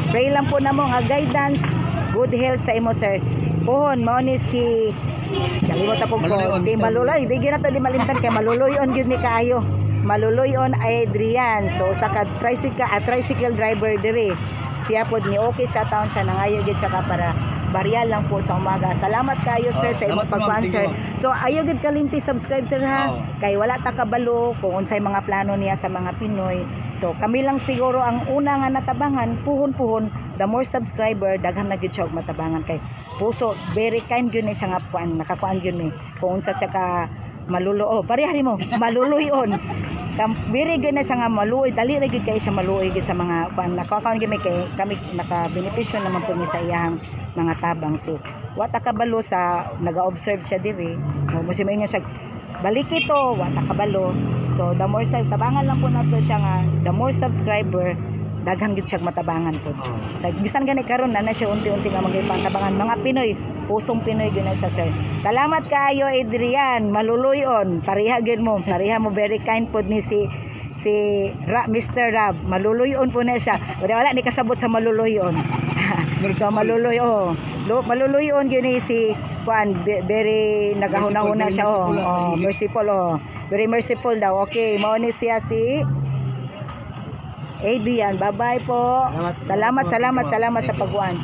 pray lang po namo nga guidance, good health sa imo, sir. Pohon mao ni si kalimot po ko Maluloy-on. si Maluloy. Di gyud na to di malimtan kay Maluloy-on gyud ni kaayo. Maluloy-on Adrian. So usa ka tricycle driver diri. Siya pod ni okay sa taon siya, nangayo gyud siya ka para barya lang po sa umaga. Salamat kayo, sir, sa imong Salamat, ma'am. pagkuan, Thank sir. you, ma'am. So ayaw gyud kalimti subscribe, sir, ha. Oo. Kay wala ta kabalo kung unsay mga plano niya sa mga Pinoy. So kami lang siguro ang una nga natabangan, puhon-puhon, the more subscriber daghan na gyud siya og matabangan kay puso very kind gyud ni siya nga kuan, nakakuan gyud ni kung unsa siya ka malulo, oh, pareha nimo maluloy-on. Very gyud na siya nga maluoy, dali ra gyud kay siya maluoy gyud sa mga kuan, nakakuan gyud mi kay kami naka-benepisyo naman po mi sa iyang mga tabang. So wa ta kabalo sa naga-observe siya diri. Mo mo siya siya balik ito, wa ta kabalo. So the more sub tabangan lang po nato siya nga the more subscriber daghan gyud siya matabangan po. Like, bisan gani karon na na siya unti-unti nga magipang tabangan mga Pinoy, pusong Pinoy gyud na siya, sir. Salamat kaayo, Adrian, maluloy-on. Pareha gyud mo, pareha mo, very kind pod ni si si Mr. Rab, maluloy-on po na siya. Wala wala ni kasabot sa maluloy-on. So maluloy, oh. Maluloy-on gyud ni si kuan, very nagahuna-huna siya, oh. Oh, merciful, oh. Very merciful daw. Okay, mao ni siya si Adrian. Bye-bye po. Salamat. Salamat, salamat, salamat sa pagkuan.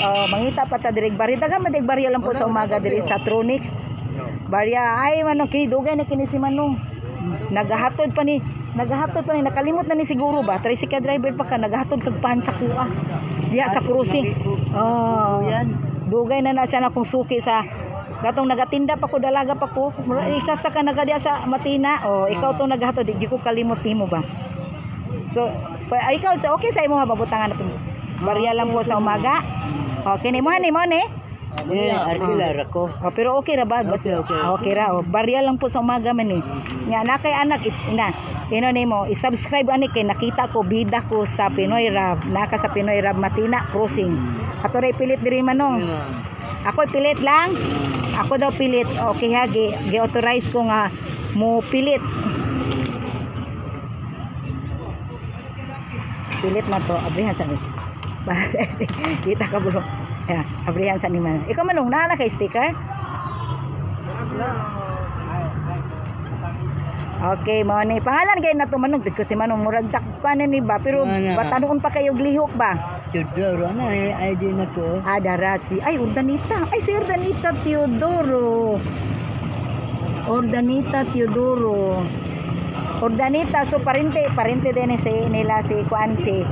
Oh, mangita pa ta diri barya. Daghang man dig barya lang po sa umaga diri sa Tronix. Barya ay manong kini dugay na kini si Manong. Nagahatod pa ni, nakalimot na ni siguro ba. Tricycle driver pa ka nagahatod kag pan sa kuha. Diha sa crossing. Oh, dugay na na siya na kung suki sa katong nagatinda pa ko, dalaga pa ko. Mura ikas sa ka nagadiya sa Matina. Oh, ikaw tong nagahatod, di ko kalimot nimo ba. So, pa, ikaw okay sa imo ha babutangan na barya lang po sa umaga. Okay ni mo ni mo ni. Arkilar ako. Oh, pero okay ra ba? Okay, okay. Okay ra. Oh, barya lang po sa umaga man eh. Nya na kay anak ina. Ino nimo, i-subscribe ani kay nakita ko bida ko sa Pinoy Rap. Naka sa Pinoy Rap Matina Crossing. Ato ra pilit diri manong. Ako pilit lang. Ako daw pilit. Okay ha, gi-authorize ko nga mo pilit. Pilit na to. Abrihan sa ni. Kita ka bro. Ya, abrihan sa ni man. Ikaw manong naa na kay sticker? Okay, mao ni pangalan kay na to manong ko si manong murag dakpan ni ba pero Ano? batanon pa kayo glihok ba? Teodoro, ano eh, ID na ko. Ah, Darasi. Ay, Urdanita. Ay, si Urdanita Teodoro. Urdanita Teodoro. Urdanita, so parente din si nila si kuan si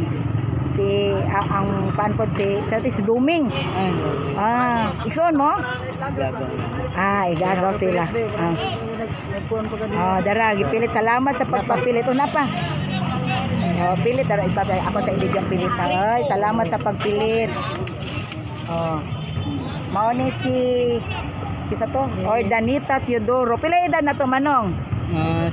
si ang kuan pod si sa si Duming. Ano? Ah, igsoon mo? Gagaw na. Ah, igagaw sila. Ah. Oh, dara, gipilit. Salamat sa pagpapilit. Una pa. Oh, pilit dara ipapilit. Ako sa ibigang pilit. Ay, salamat sa pagpilit. Oh. Mao ni si kisa to? Ordanita Teodoro. Pila edad na to, Manong?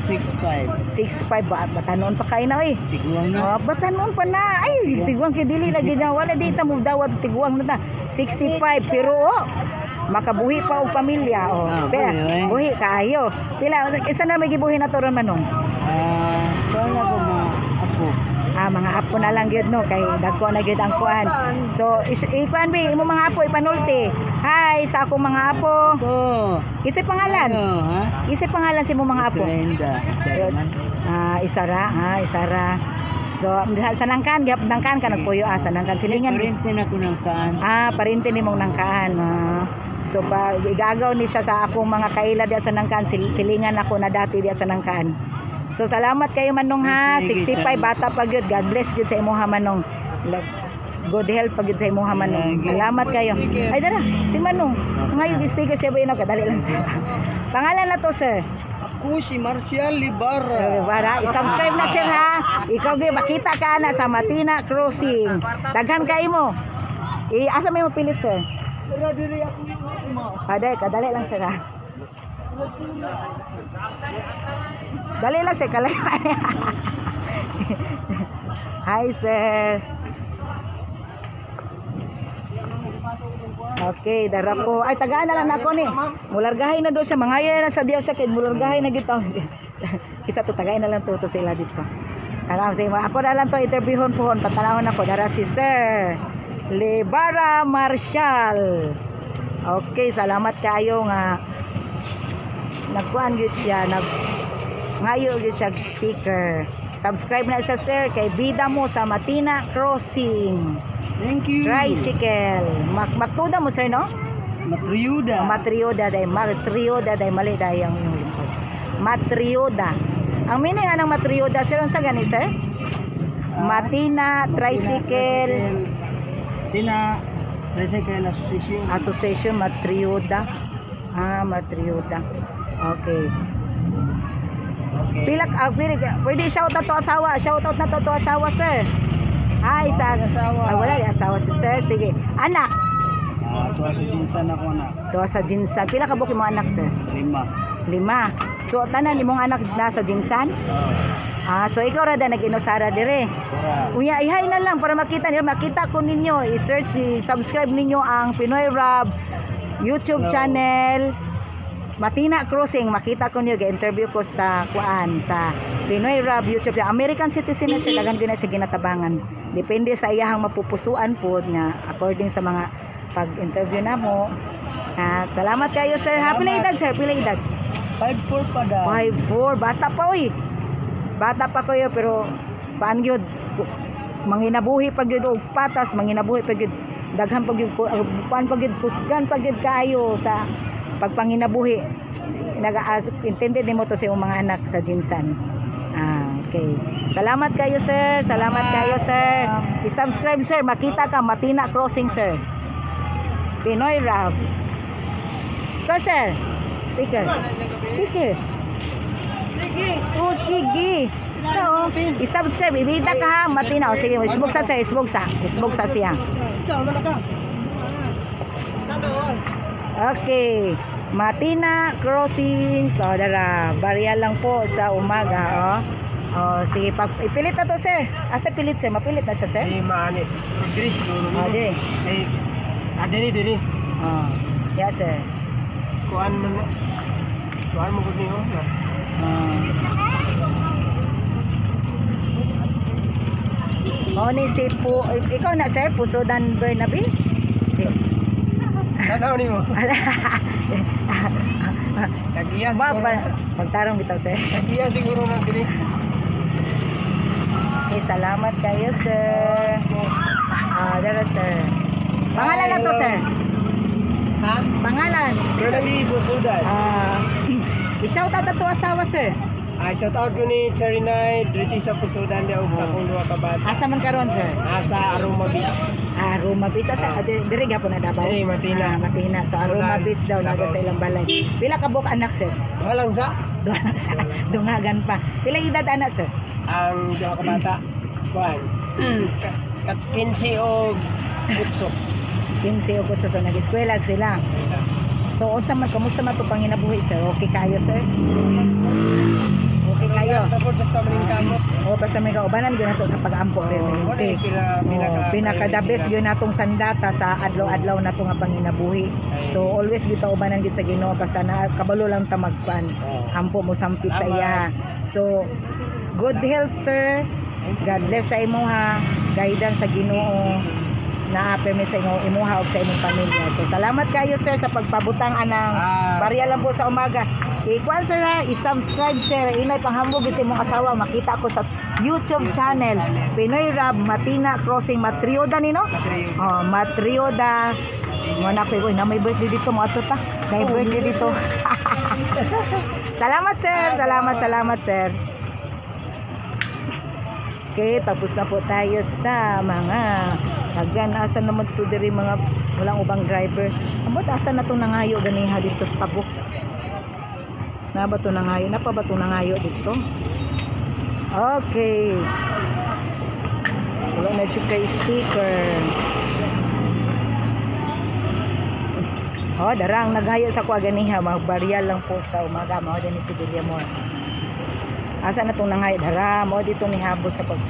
6'5". 6'5 ba? Bata noon pa kayo na oy. Tiguang na. Oh, bata noon pa na. Ay, tiguang kay dili lagi na wala di ta mo dawat tiguang na ta. 65 pero oh, makabuhi pa og pamilya oh. Ah, Pila, buhi, eh. buhi kaayo. Pila isa na may gibuhi na to ron, Manong? Wala ko mga apo. Ah, mga apo na lang gyud no kay dagko na gyud ang kuan. So, ikuan bi imo mga apo ipanulti. Hi sa akong mga apo. Ako. Isip pangalan. Ano, ha? Isip pangalan sa imong mga apo. Brenda. Sherman. Ah, Isara, Isara. So, sa nangkan, gihap nangkan ka nagpuyo sa nangkan silingan. Parente na ko ng kaan. Ah, parente nimong nangkaan. Ah. So pa igagaw ni siya sa akong mga kaila diya sa nangkaan, silingan ako na dati diya sa nangkaan. So salamat kayo, Manong, ha. Sige, 65 salamat. Bata pa gyud. God bless gyud sa imuha, Manong. Good health pa gyud sa imuha, Manong. Sige. Salamat kayo. Ay, dara, si Manong. Ngayon sticker siya ba kadali lang sir. Pangalan na to, sir. Ako si Marcial Ibarra. Para i-subscribe na, sir, ha. Ikaw gyud makita ka na sa Matina Crossing. Daghan kay mo. Eh, asa may mapilit, sir? Aday, kadali lang, sir, ha. Dali lang, sir, kalay. Hi, sir. Okay, dara po. Ay, tagaan na lang nako ni. Mulargahay na do siya. Mangayo na lang sa Dios siya kay mulargahay na gito. Isa to, tagain na lang to sila dito. Tanaw sa ako na lang to interviewon pohon, patanawon ako dara si Sir Lebara Marshall. Okay, salamat kayo nga nagkuan gyud siya, nag ngayo gyud siya og sticker. Subscribe na siya, sir, kay bida mo sa Matina Crossing. Thank you. Tricycle. Maktuda mo, sir, no? Matriuda. Matrioda day, matrioda day, mali day ang inyong lingkod. Matrioda. Ang meaning anang matrioda, sir, unsa gani, sir? Matina Tricycle Tina Tricycle Association. Association Matrioda. Ah, Matrioda. Okay. Okay. Pilak ah, pwede, pwede shout out to asawa. Shout out na to to asawa, sir. Hi sa Asawa. Ah, wala di asawa si sir. Sige. Anak, Ah, tuwa sa jinsan ako na. to sa Jinsan. Pila ka buok imong anak, sir? 5. 5. So tanan imong anak nasa Jinsan? Ah, so ikaw ra da nag-inusara dire. Ora. Unya, ihay na lang para makita niyo, makita ko ninyo, i-search, i-subscribe ninyo ang Pinoy Rab YouTube Hello. channel. Matina Crossing, makita ko niyo, ga-interview ko sa kuan sa Pinoy Rab YouTube channel. American citizen na siya, daghan gyud na siya ginatabangan. Depende sa iyahang mapupusuan po nga according sa mga pag-interview namo. Ah, salamat kayo, sir. Ha, pila edad, sir? Pila edad? 5-4 pa daw. 5'4". Bata pa oy. Bata pa kayo pero paan gyud manginabuhi pa gyud og patas, manginabuhi pa gyud daghan pa gyud kuan pa gyud kusgan pa gyud kaayo sa pagpanginabuhi. Naga intended nimo to sa imong mga anak sa Jinsan. Ah, okay. Salamat kayo, sir. Salamat kayo, sir. I-subscribe, sir, makita ka Matina Crossing, sir. Pinoy Rap. Ko, sir. Sticker. Sticker. Sige. Oh, sige. Ito, oh. I-subscribe. Ibita ka ha, Matina. O, sige, isbog sa, sir. Isbog sa. Isbog sa siya. Okay. Matina Crossing. So, dara. Barya lang po sa umaga, oh. Oh, sige, ipilit na to, sir. Asa pilit, sir? Mapilit na siya, sir? Eh, maani. Diri siguro. Oh, di. Eh, ah, diri, diri. Oh. Yes, sir. Kuan man. Kuan mo gud niyo. Oh. Mao ni si po, ikaw na, sir, Pusodan Bernabe? Tanaw nimo. Tagiya Ba, siguro. ba, pagtarong bitaw, sir. Tagiya siguro nang diri. Okay, salamat kayo, sir. Ah, dara, sir. Pangalan na to, sir. Ha? Pangalan. Bernabe Busudan. Ah, i-shout out na to asawa, sir. Ah, shout out ko ni Cherry Knight, Riti sa Pusudan di og sa akong duha ka bata. Asa man karon, sir? Nasa Aroma Beach. Ah, Aroma Beach. Asa, ah, diri gyapon na Davao? Diri, Matina. Ah, Matina. So, Aroma Ulan, Beach daw naga Davao. sa ilang balay. Pila ka buok anak, sir? Walang sa Duha na sa dungagan pa. Pila edad anak, sir? Ang duha ka bata. Kuan. Kat 15 og 8. 15 o 8, so nag-eskwela sila. So, unsa man, kamusta man to panginabuhi, sir? Okay kayo, sir? Okay kayo? Tapos basta maning kamot. O, basta may kaubanan gyud nato sa pag-ampo, Oh, permanente. wala pinaka Oh, pinaka the best gyud natong sandata sa adlaw-adlaw nato nga panginabuhi. So always gyud ta ubanan gyud sa Ginoo basta na kabalo lang ta magpan. Oh. Ampo mo sampit sa Tama. iya. So good health, sir. God bless sa imuha, guidance sa Ginoo naa permi sa imo imuha ug sa imong pamilya. So salamat kayo, sir, sa pagpabutang anang barya lang po sa umaga. I-kuan, sir, ha, i-subscribe, sir. Inay panghambog sa imong asawa makita ko sa YouTube channel Pinoy Rab Matina Crossing Matrioda nino? Matrioda. Oh, Matrioda. Mo na ko, uy, na may birthday dito mo ato ta. May birthday dito. Salamat, sir. Salamat, salamat, sir. Okay, tapos na po tayo sa mga hagan. Asa naman to diri mga walang ubang driver. Ambot asa na to nangayo ganiha dito sa Tabuk. Na ba to nangayo? Na pa ba to nangayo dito? Okay. Wala na jud kay sticker. Oh, darang naghayo sa kuha ganiha, magbarya lang po sa umaga mao din si Villamor. Asa na tong nanghayo dara, mao dito ni habol sa pag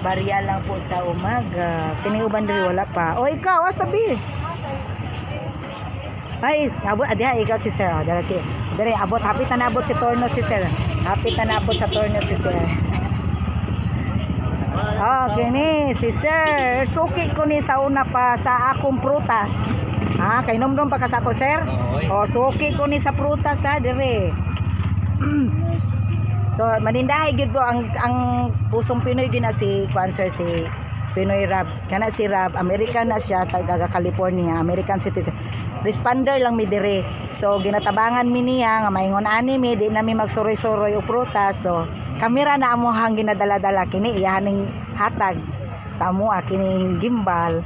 barya lang po sa umaga. Kini uban diri wala pa. O ikaw, asa bi? Ay, abot adiha ikaw si sir. Dara si. Dere abot hapit na nabot si Torno si sir. Hapit na nabot sa Torno si sir. Oh, kini si sir. Suki ko ni sa una pa sa akong prutas. Ha, kay nomdom pa ka sa ako, sir? Oh, suki ko ni sa prutas ha, dire. So, manindahay gyud po ang pusong Pinoy gyud na si kuan sir, si Pinoy Rab. Kana si Rab, American na siya, taga California, American citizen. Responder lang mi dire. So, ginatabangan mi niya nga maingon ani mi, di na mi magsuroy-suroy og prutas. So, kamera na amohang ginadala-dala kini iyahaning hatag sa amoa kining gimbal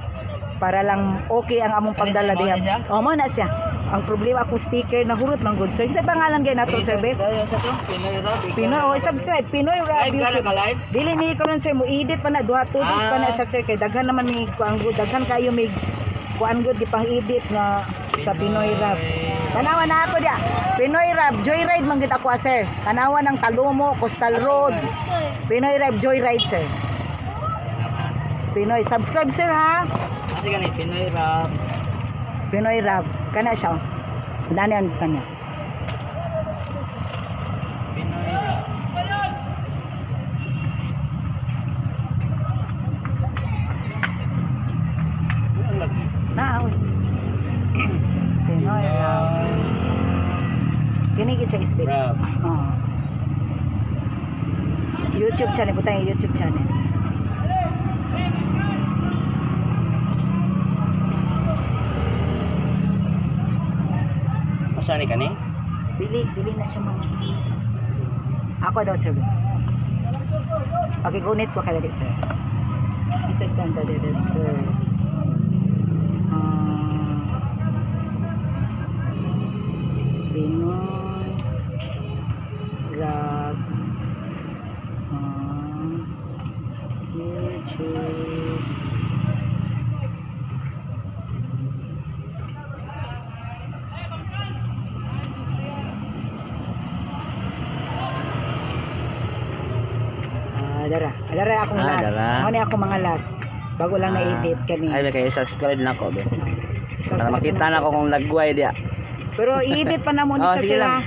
para lang okay ang among pagdala diha. Oh, mo na siya. Ang problema ako sticker na hurot man good sir. Sa pangalan gay nato sir Bet? Pinoy Rab. Pinoy, oh, subscribe Pinoy Rab YouTube. Dili ni karon sir mo edit pa na duha 2 days pa na siya sir kay daghan naman mi kuan good, daghan kayo may kuan good gipang edit nga sa Pinoy Rab. Tanawa na ako dia. Pinoy Rab Joyride man gid ako sir. Tanawa ng Talumo, Coastal Road. Pinoy Rab Joyride sir. Pinoy, subscribe sir ha. Kasi gani Pinoy Rab. Pinoy Rab kana siya. Dani ang kanya. Pinoy Rab. Na oy. Pinoy Rab. Kini gid siya space. Rab. Oh. YouTube channel butang YouTube channel. Asa ni kani? Dili, dili na siya mama. Ako daw sir. Okay, gunit ko kay sir. Isag kanta dito sir. Pinoy Rab YouTube. Dara. Dara akong last. Ano ako mga last. Bago lang na-edit kani. Ay, kay subscribe na ko be. Para makita na ko kung nagway dia. Pero i-edit pa na mo ni sa sila.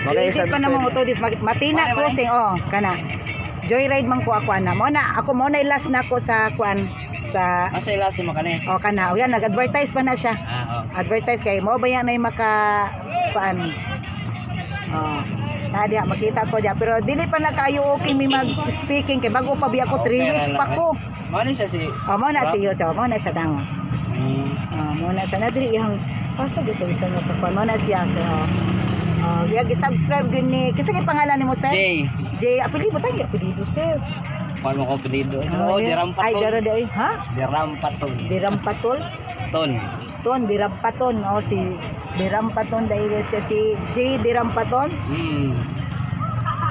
I-edit pa na mo to this Matina crossing oh kana. Joyride man ko ako ana. Mo na ako mo na last na ko sa kuan sa Asa last mo kani? Oh kana. O yan nag-advertise pa na siya. Advertise kay mo ba yan ay maka kuan. Oh. Nadia makita ko dia pero dili pa na kayo okay mi mag speaking kay bago pa biya ko 3 weeks pa ko. Mo ni siya si. Oh mo na si yo, mo na siya dang. Mo na siya na diri iyang pasa dito isa nga pa mo na siya sir. Oh, oh, gi-subscribe gyud ni. Kinsa kay pangalan nimo sir? J. J, apelyido tayo, apelyido sir. Kuan mo ko apelyido. Oh, Dirampaton. Ay, dara di ha? Dirampaton. Dirampatol? Ton. Ton, Dirampaton. Oh, si Dirampaton dahil siya si J Dirampaton.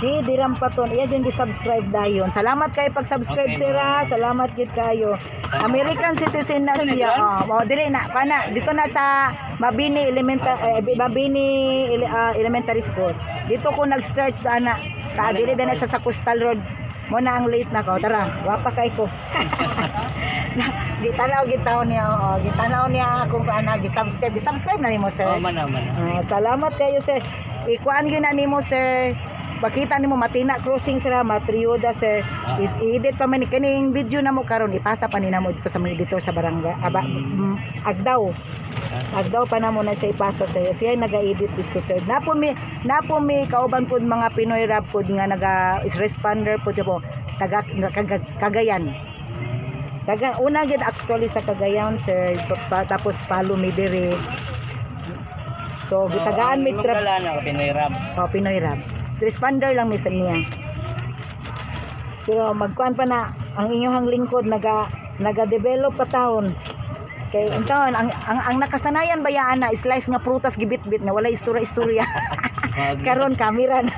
J Dirampaton. Iya din di-subscribe dayon. Salamat kay pag-subscribe Okay, sir ha. Salamat gid kayo. American citizen na siya. Oh, dili na kana dito na sa Mabini Elementary Mabini Elementary School. Dito ko nag-start ana. Ka dili na siya sa Coastal Road. Mo na ang late na ko. Tara, wapa kay ko. Gitanaw gitaw niya, oo. Gitanaw niya akong ana gi-subscribe. Gi-subscribe na nimo sir. Oh, man man. Salamat kayo sir. Ikuan gyud na nimo sir. Pakita nimo Matina crossing sir, Matrioda sir. Is edit pa man ni kining video na mo karon ipasa pa ni namo dito sa mga editor sa barangay. Agdaw. Agdaw pa namo na siya ipasa sir. Siya naga-edit dito sir. Napo mi kauban pud mga Pinoy Rap pud nga naga is responder pud po taga Cagayan. Taga una gid actually sa Cagayan sir, tapos palo mi diri. So gitagaan mi trap Pinoy Rap. Oh, Pinoy Rap. Responder lang mi sa niya. Pero magkuan pa na Ang inyong lingkod naga develop pa taon. Kay intawn ang nakasanayan bayaan na slice nga prutas, gibitbit nga walay istorya-istorya. Karon kamera na.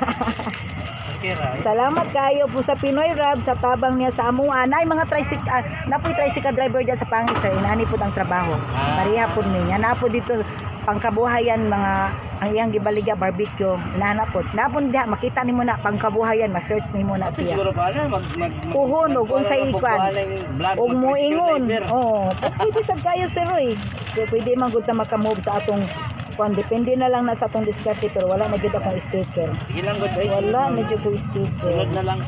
Okay ra. Salamat kayo po sa Pinoy Rab sa tabang niya sa amuan. Ay mga tricycle, napoy tricycle driver diyan sa Pangis, sir. Inani pud ang trabaho. Pareha pud niya. Napo dito pangkabuhayan, mga ang iyang gibaligya barbecue. Inana pud. Napon diha makita nimo na pangkabuhayan, ma-search nimo na siya. Siguro pa na mag mag Puhon, og unsay ikwan. Og moingon. Oo. Pwede sad kayo, sir, oy. Pwede man gud ta makamove sa atong kuan, depende na lang na sa atong diskarte, pero wala na gyud akong sticker. Sige lang gud ay. Wala na gyud ko sticker. Sunod na lang.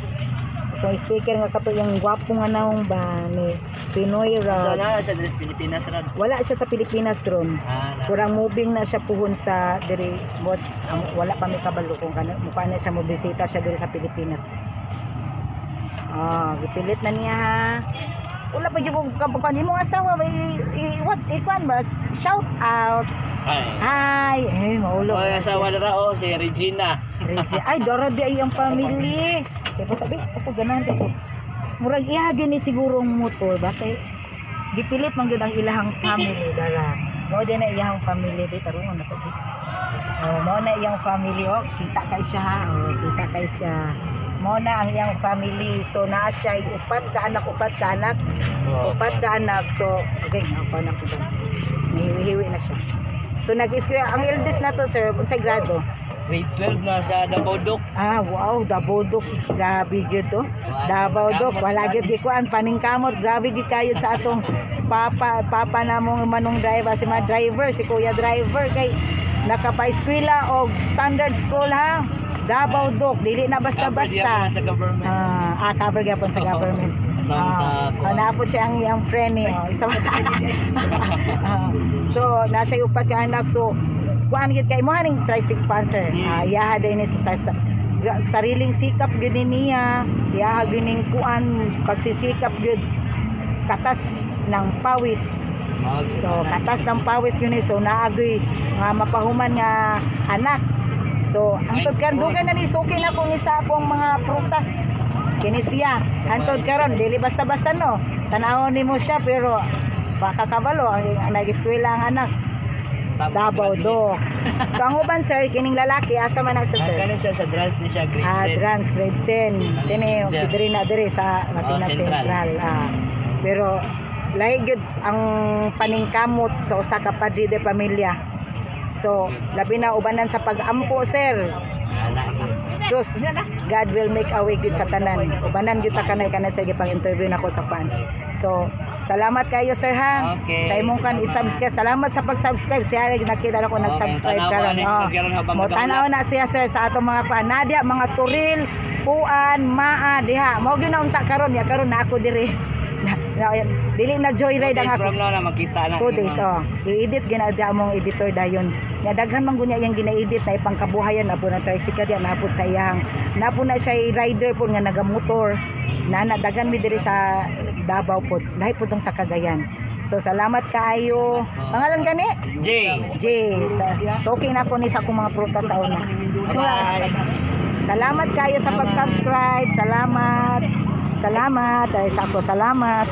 Itong sticker nga kato yung gwapo nga naong ba ni Pinoy So Rod. na siya diri sa Pilipinas ron. Wala siya sa Pilipinas ron. Ah, na. Kurang moving na siya puhon sa diri bot ang, wala pa mi kabalo kung kano mukha na siya mo bisita siya diri sa Pilipinas. Ah, gipilit na niya ha. Wala pa jud kong kabukan imong asawa ba what ikuan ba? Shout out. Ay. Hi, eh maulo. Oh, asawa na ra oh, si Regina. Reggie. Ay, Dora di ay ang family. Kaya pa sabi, ako ganahan ko. Murag iya gyud ni sigurong motor ba kay gipilit man gyud ang ilahang family dara. Mao din na iyang family di tarungon na to. Di. Oh, mao na iyang family, oh, kita kay siya ha. Oh, kita kay siya. Mao na ang iyang family. So naa siya upat ka anak, upat ka anak, upat ka anak. So okay, ako na ko ba. Nahiwi-hiwi na siya. So nag-eskwela ang eldest na to, sir, unsay grado? Grade 12 na sa Davao Duc. Ah, wow, Davao Duc. Grabe gyud to. Davao Duc, wala gyud gikuan paningkamot, grabe gyud kayo sa atong papa papa namong manong driver, si ma driver, si kuya driver kay nakapa-eskwela og standard school ha. Davao Duc, dili na basta-basta. Sa government. Ah, cover gyapon sa government. Atong sa Ah, naapod siya ang iyang friend ni oh, isa. Ah, so nasa upat ka anak, so kuan gid kay mo haning tricycle sponsor. Ah, iyaha din ni so, sariling sikap gid ni niya, iyaha gid ning kuan pagsisikap gid, katas ng pawis. So katas ng pawis gyud ni, so naagoy nga mapahuman nga anak. So hangtod karon dugay na ni suki na kung isa akong mga prutas. Kini siya hangtod karon dili basta-basta, no. Tan-awon nimo siya pero baka kabalo ang nag-eskwela ang anak. Davao Duc. So ang uban, sir, kining lalaki, asa man na siya, sir? Kano siya sa Drance ni siya, grade Ah, 10. Drance grade 10. Kini diri na diri sa Matina Oh, Central. Central. Ah. Pero lahi gyud ang paningkamot sa usa ka padre de pamilya. So, labi na ubanan sa pag-ampo, sir. Anak gyud. Sus, God will make a way gyud sa tanan. Ubanan gyud ta kanay kanay sa gipang interview nako sa pan. So, salamat kayo, sir, ha. Okay. Sa imong kan i-subscribe. Salamat sa pag-subscribe. Siya rin nakita ko nag-subscribe tanaw karon. ani, Oh. karon habang Mo tan-aw na siya, sir, sa atong mga kuan. Nadia mga Turil, Puan, Maa diha. Mao gyud na unta karon ya karon na ako diri. Na, dili na joyride ang 2 days ako. from now na makita na. 2 days, oh. I-edit ginadya mong editor dayon. Nga daghan man gunya iyang gina-edit na ipangkabuhayan na po na tricycle diya napod sa iyang. Napo na siya rider po nga nagamotor. Na daghan mi diri sa Davao po. Lahi po tong sa Cagayan. So salamat kaayo. Pangalan gani? J. J. Sa, so okay na ko ni sa akong mga prutas sa una. Bye. Salamat kayo sa pag-subscribe. Salamat. Salamat. Ay, sa ako, salamat.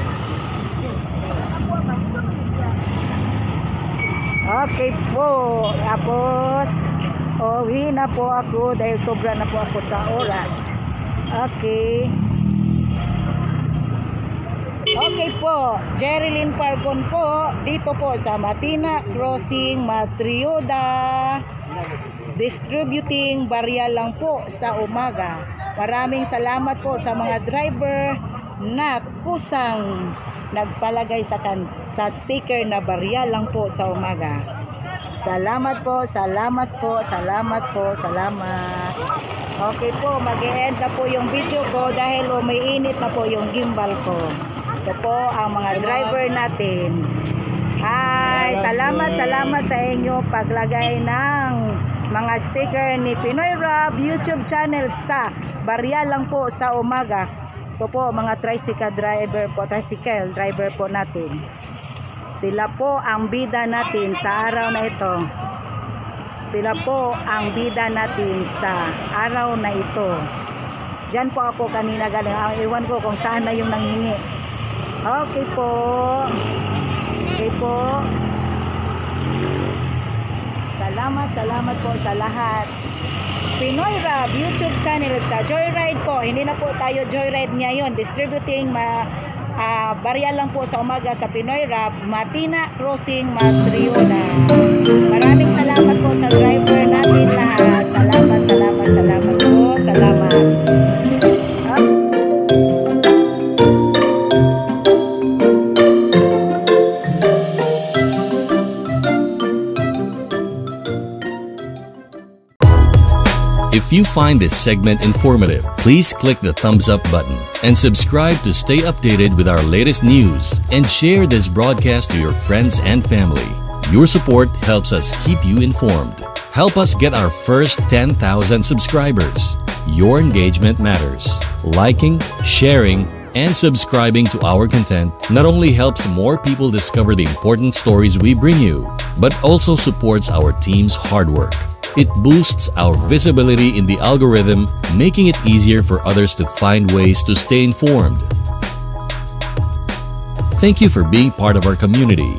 Okay po. Tapos, uwi na po ako dahil sobra na po ako sa oras. Okay. Okay po, Jerilyn Parcon po, dito po sa Matina Crossing, Matrioda. Distributing barya lang po sa umaga. Maraming salamat po sa mga driver na kusang nagpalagay sa sticker na barya lang po sa umaga. Salamat po, salamat po, salamat po, salamat. Okay po, mag-e-end na po yung video ko dahil umiinit na po yung gimbal ko. Ito po ang mga driver natin. Hi, salamat, salamat sa inyo paglagay ng mga sticker ni Pinoy Rob YouTube channel sa barya lang po sa umaga. Ito po mga tricycle driver po natin. Sila po ang bida natin sa araw na ito. Sila po ang bida natin sa araw na ito. Diyan po ako kanina galing. Ah, ewan ko kung saan na yung nanghingi. Okay po. Okay po. Salamat, salamat po sa lahat. Pinoy Rab YouTube channel sa Joyride po. Hindi na po tayo Joyride ngayon. Distributing barya lang po sa umaga sa Pinoy Rab, Matina Crossing, Matriona. Maraming salamat po sa driver natin lahat. Salamat, salamat, salamat po. Salamat. If you find this segment informative, please click the thumbs up button and subscribe to stay updated with our latest news and share this broadcast to your friends and family. Your support helps us keep you informed. Help us get our first 10,000 subscribers. Your engagement matters. Liking, sharing, and subscribing to our content not only helps more people discover the important stories we bring you, but also supports our team's hard work. It boosts our visibility in the algorithm, making it easier for others to find ways to stay informed. Thank you for being part of our community.